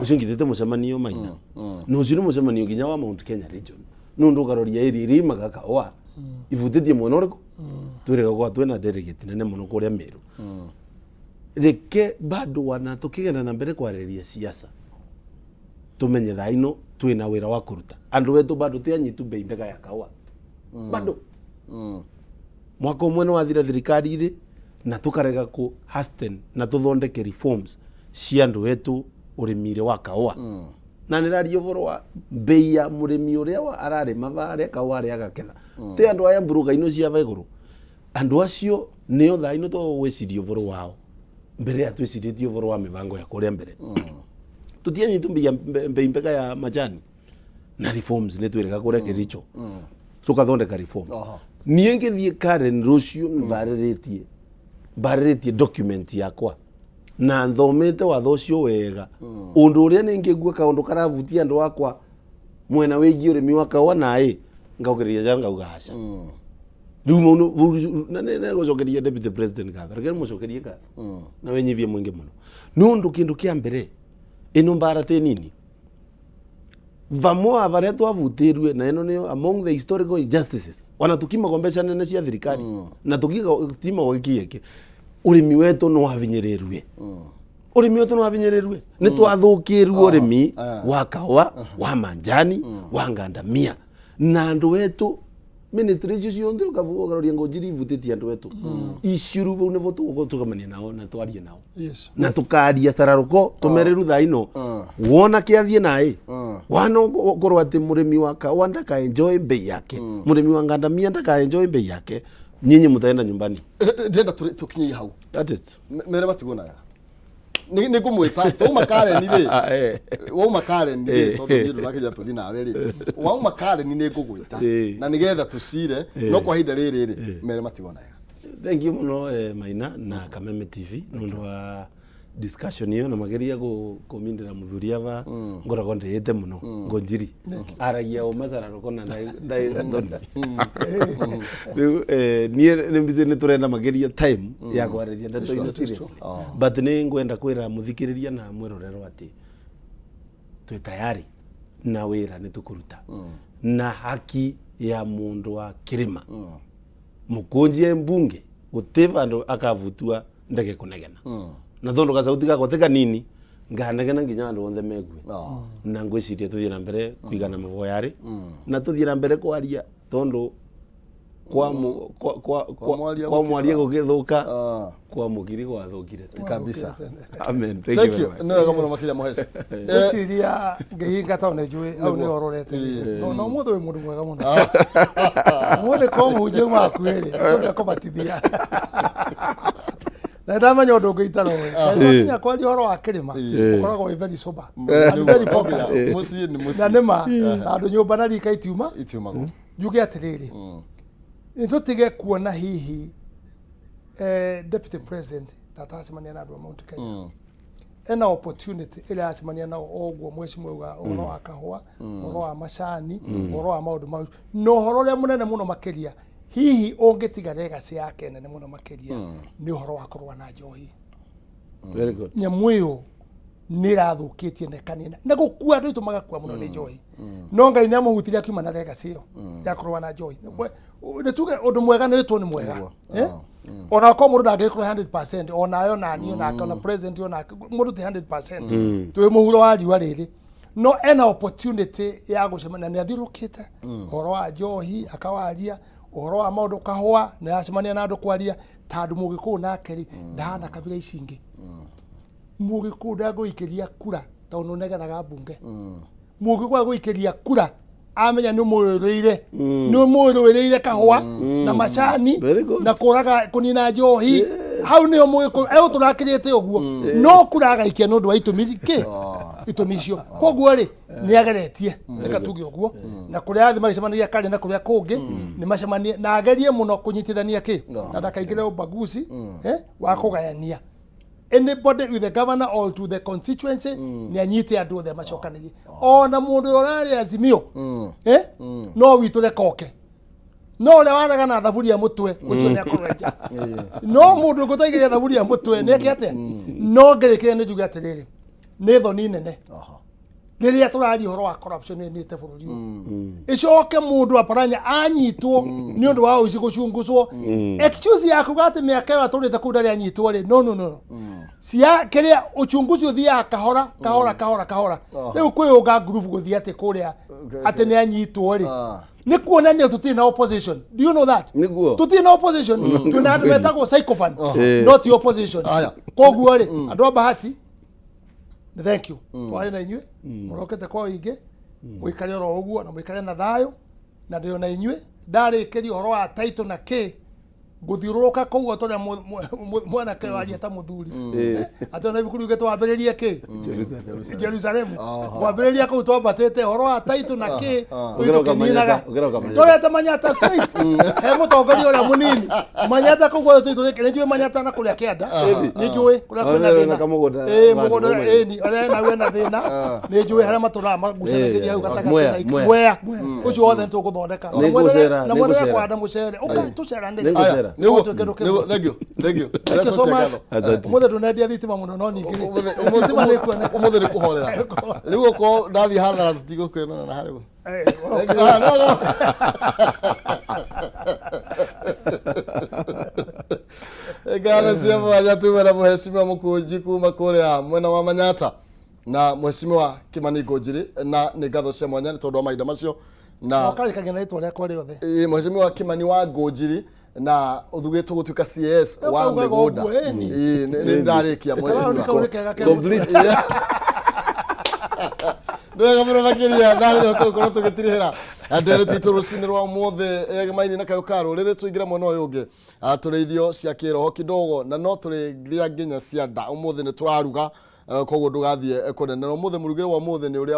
Speaker 3: Ũcio ngithĩte mũcemanio Maina na ũcio nĩ mũcemanio nginya wa Mount Kenya region, nĩ ũndũ ũkaroria area iria imaga kahũa ibutĩtie mwena ũrĩkũ. Twĩrĩga gwa twĩna delegate nene mũno kũrĩa Meru. Reke bado wana tũkĩgenda na mbere kwarĩrĩria siasa, tumenye thaa ino twĩna wĩra wa kũruta andũ wetu bado ti anyitu bei mbega ya kahũa. Bado mwaka ũmwe nĩ wathira thirikari rĩ na tũkarega kũ hasten na tũthondeke reforms cia andũ wetu ũrĩmi-rĩ wa kahũa, na nĩ raria ũhoro wa bei ya mũrĩmi ũrĩa ararĩma varĩa kahũa arĩa agaketha, ti andũ aya mburuga ino cia va igũrũ. Andũ acio nĩo thaa ino tũgwĩciria ũhoro wao mbere ya twĩcirĩtie ũhoro wa mĩbango ya kũrĩa mbere. Tũtianyitu bei mbega ya majani na reforms nĩ twĩrĩga kũrĩa Kericho tũkathondeka reforms. Niĩ ngĩthiĩ Karen rũciũ mbarĩrĩtie document yakwa na thomete watho ũcio wega, ũndũ ũrĩa nĩ ngĩgua kaũndũ karavutia andũ akwa mwena wĩgiĩ ũrĩmi wa kahũa naĩ ngaũkĩrĩria njara ngauga aca. Riu mau na nä gåcokeria deputy president ngatho, reke mũcokerie ngatho na wenyivie mwingi muno nundu kindu kia mbere ino mbara ti nini vamwe varia twavutirwe na ino niyo among the historical injustices ona tukimagwo mbeca nene cia thirikari na tukitimagwo gikieke urimi wetu no wavinyĩrĩrue, urimi wetu no wavinyĩrĩrue, nĩ twathũkĩrwo urimi wa kawa, wa manjani, wa ngandamia na andu wetu. Ministry icio cionthe ukaroria Ngonjiri ivutĩtie andu wetu iciuru vau nivo tũgũkorwo tũgamania nao na twarie nao na tukaria cararũko tũmereru thaa ino wona kĩathiĩ naĩ wana ũkorwo atĩ mũrĩmi wa kawa ndaka enjoy bei yake, mũrĩmi wa ngandamia ndaka enjoy bei yake, nyinyi mtaenda nyumbani.
Speaker 2: Ndĩrenda tũkinye hau.
Speaker 3: That is
Speaker 2: Mere matigwo naga nĩ ngũmwĩta twauma Karen rĩ, wauma Karen rĩ, tondũ niĩ ndũrakĩnya tũthiĩ nawe rĩ, wauma Karen nĩ ngũgwĩta na nĩgetha tũcire, no kwa ihinda rĩrĩ rĩ, mere matigwo naga.
Speaker 3: Thank you muno, Maina na Kameme TV, nundu wa discussion iyo na mageria kumindira muthuri ava ngoragwo ndiite muno Ngonjiri aragia o macararũko na ndai thoni. Riu niĩ nĩ mbici nĩ tũrenda mageria time ya kwarĩria ndeto ino seriously, but nĩ ngwenda kwĩra mũthikĩrĩria na mwĩrorerwo atĩ twĩ tayari na wĩra nĩ tũkũruta na haki ya mũndũ wa kĩrĩma mũkũnjie mbunge gũtĩ vandũ akavutua ndege kũnegena na thondũ gacauti gakwa ti kanini nganegena nginya andũ othe megue na ngwĩciria tũthiĩ na mbere kũigana mavoya rĩ na tũthiĩ na mbere kwaria tondũ kwa kwa
Speaker 2: mwaria
Speaker 3: kwa mwaria
Speaker 2: gũkĩra.
Speaker 3: gũgĩthũka kwa mũkiri gwathũkire tene.
Speaker 2: Kabisa.
Speaker 3: Amen, thank
Speaker 2: thank
Speaker 3: you
Speaker 2: you
Speaker 3: very much.
Speaker 2: Nĩ wega mũno makĩria mũheci.
Speaker 1: Ngwĩciria ngĩhinga tondũ nĩ njũĩ hau nĩ ororete no ũmũthĩ wĩ mũndũ mwega mũno, ũmũthĩ ko mũhunjia uma hakuhĩ rĩ tũngĩa kũbatithia na ndamenya ũndũ ũngĩ itaroĩ kinya kwaria ũhoro wa kĩrĩma ũkoragwo wĩ very sober and very focused.
Speaker 2: Mũciĩ nĩ
Speaker 1: na
Speaker 2: mũciĩ.
Speaker 1: Nĩ ma tondũ nyũmba na rika itiuma
Speaker 2: itiumagwo.
Speaker 1: Njuge atĩrĩrĩ, nĩ tũtige kuona hihi deputy president tataracemania na andũ a Mount Kenya. Ena opportunity ĩrĩa aracemania nao o ũguo mheshimiwa auga ũhoro wa kahũa, ũhoro wa macani, ũhoro wa maũndũ mau na ũhoro ũrĩa mũnene mũno makĩria hihi ũngĩtiga legacy yake nene mũno makĩria nĩ ũhoro wa kũrũa na njohi.
Speaker 3: Very good.
Speaker 1: Nyamũ ĩyo nĩ ĩrathũkĩtie na ĩkanina na gũkua andũ aitũ magakua mũno nĩ njohi, no Ngai nĩ amũhutirie akiuma na legacy ĩyo ya kũrũa na njohi. Nĩ tuge ũndũ mwega nĩ wĩtwo nĩ mwega. Eh? Ona okorwo mũndũ ndangĩkorwo 100%, onayo naniĩ onake ona president onake mũndũ ti 100%, twĩ mũhuro wa riũa rĩrĩ, no ena opportunity ya gũcemania na nĩ athiũrũkĩte ũhoro wa njohi akawaria ũhoro wa maũndũ kahũa na yacemania na andũ kwaria tondũ mũgĩkũyũ nake rĩ ndahana kabira ici ingĩ. Mũgĩkũyũ ndangũikĩria kura tondũ nĩ ũnegenaga mbunge. Mũgĩkũyũ agũikĩria kura amenya nĩ ũmũrũĩrĩire, nĩ ũmũrũĩrĩire kahũa na macani
Speaker 3: Very good.
Speaker 1: na kũraga kũnina njohi. Hau nĩho mũgĩkũyũ egũtũrakĩrĩte ũguo no kura agaikia nĩ ũndũ wa itũmi kĩ itũmi icio. Koguo rĩ nĩ ageretie reka tuge ũguo na kũrĩa athi magĩcemanagia karĩ na kũrĩa kũngĩ nĩ macemanie na agerie mũno kũnyitithania kĩ na ndakaingĩre ubaguzi wa kũgayania anybody with the governor or to the constituency. Nĩ anyite andũ othe macokanĩrie ona mũndũ ũrĩa ũrarĩ Azimio no witũ rekoke no ũrĩa waraga na thaburia mũtwe ũcio nĩ akorwo nja, no mũndũ ũngĩ ũtaigĩrĩra thaburia mũtwe nĩ eke atĩa? No ngĩrĩkĩria nĩ njuge atĩrĩrĩ, nĩ thoni nene rĩrĩa tũraria ũhoro wa corruption nĩte bũrũri ũyũ ĩcoke mũndũ aparanya anyitwo nĩ ũndũ wa ũici gũcunguzwo excuse ya kuga atĩ mĩaka ĩyo atũrĩte kũu ndarĩ anyitwo rĩ. No, no, no, no. Cia kĩrĩa uchunguzi ũthiaga kahora kahora kahora kahora. Rĩu kwĩyũnga group gũthiĩ atĩ kũrĩa atĩ nĩ anyitwo rĩ nĩ kuonania tũtirĩ na opposition. Do you know that?
Speaker 3: Nĩguo.
Speaker 1: Tũtirĩ na opposition, twĩna andũ metagwo sycophant no ti opposition.
Speaker 2: Aya.
Speaker 1: Koguo rĩ andũ a Bahati nĩ thank you twarĩ na inyuĩ mũrokete kwa ũingĩ mũikare oro ũguo na mũikare na thayũ na ndĩ ona inyuĩ ndarĩkĩria ũhoro wa title na kĩ. Ngũthiũrũrũka kũu o ta ũrĩa mwanake waria ta mũthuri. Atĩ ona ibuku riugĩte wambĩrĩrie kĩ? Jerusalemu. Kwambĩrĩria kũu twambatĩte ũhoro wa taitũ na kĩ tũthiĩ
Speaker 3: Ũgĩroka
Speaker 1: tũkĩninaga.
Speaker 3: Manyatta, ũgĩroka Manyatta.
Speaker 1: Tũrete Manyatta straight. He mũtongoria ũrĩa mũnini. Manyatta kũu guothe tũthiĩ tũgĩkĩ. Nĩnjũĩ Manyatta na kũrĩa kĩanda. Nĩnjũĩ kũrĩa kwĩna
Speaker 3: Ũrĩa
Speaker 1: thĩna.
Speaker 3: wĩna kamũgũnda
Speaker 1: Ĩĩ,
Speaker 3: handũ
Speaker 1: mũgũnda
Speaker 3: ũmwe.
Speaker 1: ĩni ũrĩa wĩna wĩna thĩna. Nĩnjũĩ harĩa matũraga magucanagĩria hau gatagatĩ
Speaker 3: Mwea,
Speaker 1: na
Speaker 3: Mwea.
Speaker 1: Mwea. Ũcio wothe nĩtũgũthondeka. Na
Speaker 3: Nĩngũcera,
Speaker 1: na mwendelee
Speaker 3: nĩngũcera.
Speaker 1: kũhanda mũcere. Ũkai tũceranĩre.
Speaker 3: Nĩngũcera.
Speaker 2: Nĩguo,
Speaker 1: Tũtuĩke kĩndũ kĩmwe.
Speaker 2: nĩguo, thank you, thank you.
Speaker 1: Thank you so
Speaker 2: Ndĩracokia
Speaker 1: much.
Speaker 2: ngatho.
Speaker 3: Asante.
Speaker 1: Ũmũthĩ ndũnendia thitima mũno no ningĩ rĩ, thitima nĩ ĩkuoneka.
Speaker 2: Ũmũthĩ nĩ kũhorera rĩu okorwo ndathiĩ hathara tũtigũkwĩrana na harĩ
Speaker 1: Eh,
Speaker 2: Ah, no, no. Ngatho cia mwanya tume na mũhecimiwa Mũkũnji kuma kũrĩa mwena wa Manyata na mũhecimiwa Kĩmani Ngũnjiri, na nĩ ngatho cia mwanya nĩ tondũ wa mahinda macio na
Speaker 1: Ũkarĩkagia na rĩtwa rĩakwa rĩothe.
Speaker 2: Ĩĩ, mũhecimiwa Kĩmani wa Ngũnjiri na ũthugĩtwo gũtuĩka CS wa
Speaker 1: Ũkaugaga
Speaker 2: mĩgũnda.
Speaker 1: ũguo, ĩni.
Speaker 2: Ĩĩ, nĩ ndarĩkia
Speaker 1: Karaũni kau
Speaker 2: mũhecimiwa.
Speaker 1: nĩ kega ke
Speaker 3: Complete.
Speaker 2: Nĩ wega mũno makĩria na nĩho tũgũkorwo tũgĩtirihĩra ndereti itũ rũcinĩ rwa ũmũthĩ ĩgemaini na kayũ ka rũrĩrĩ. Tũingĩre mwena ũyũ ũngĩ. Ah, tũrĩ irio cia kĩroho kidogo na no tũrĩrĩa nginya cia nda. Ũmũthĩ nĩ tũraruga, koguo ndũgathiĩ kũnene. Na ũmũthĩ mũrugĩre wa ũmũthĩ nĩ ũrĩa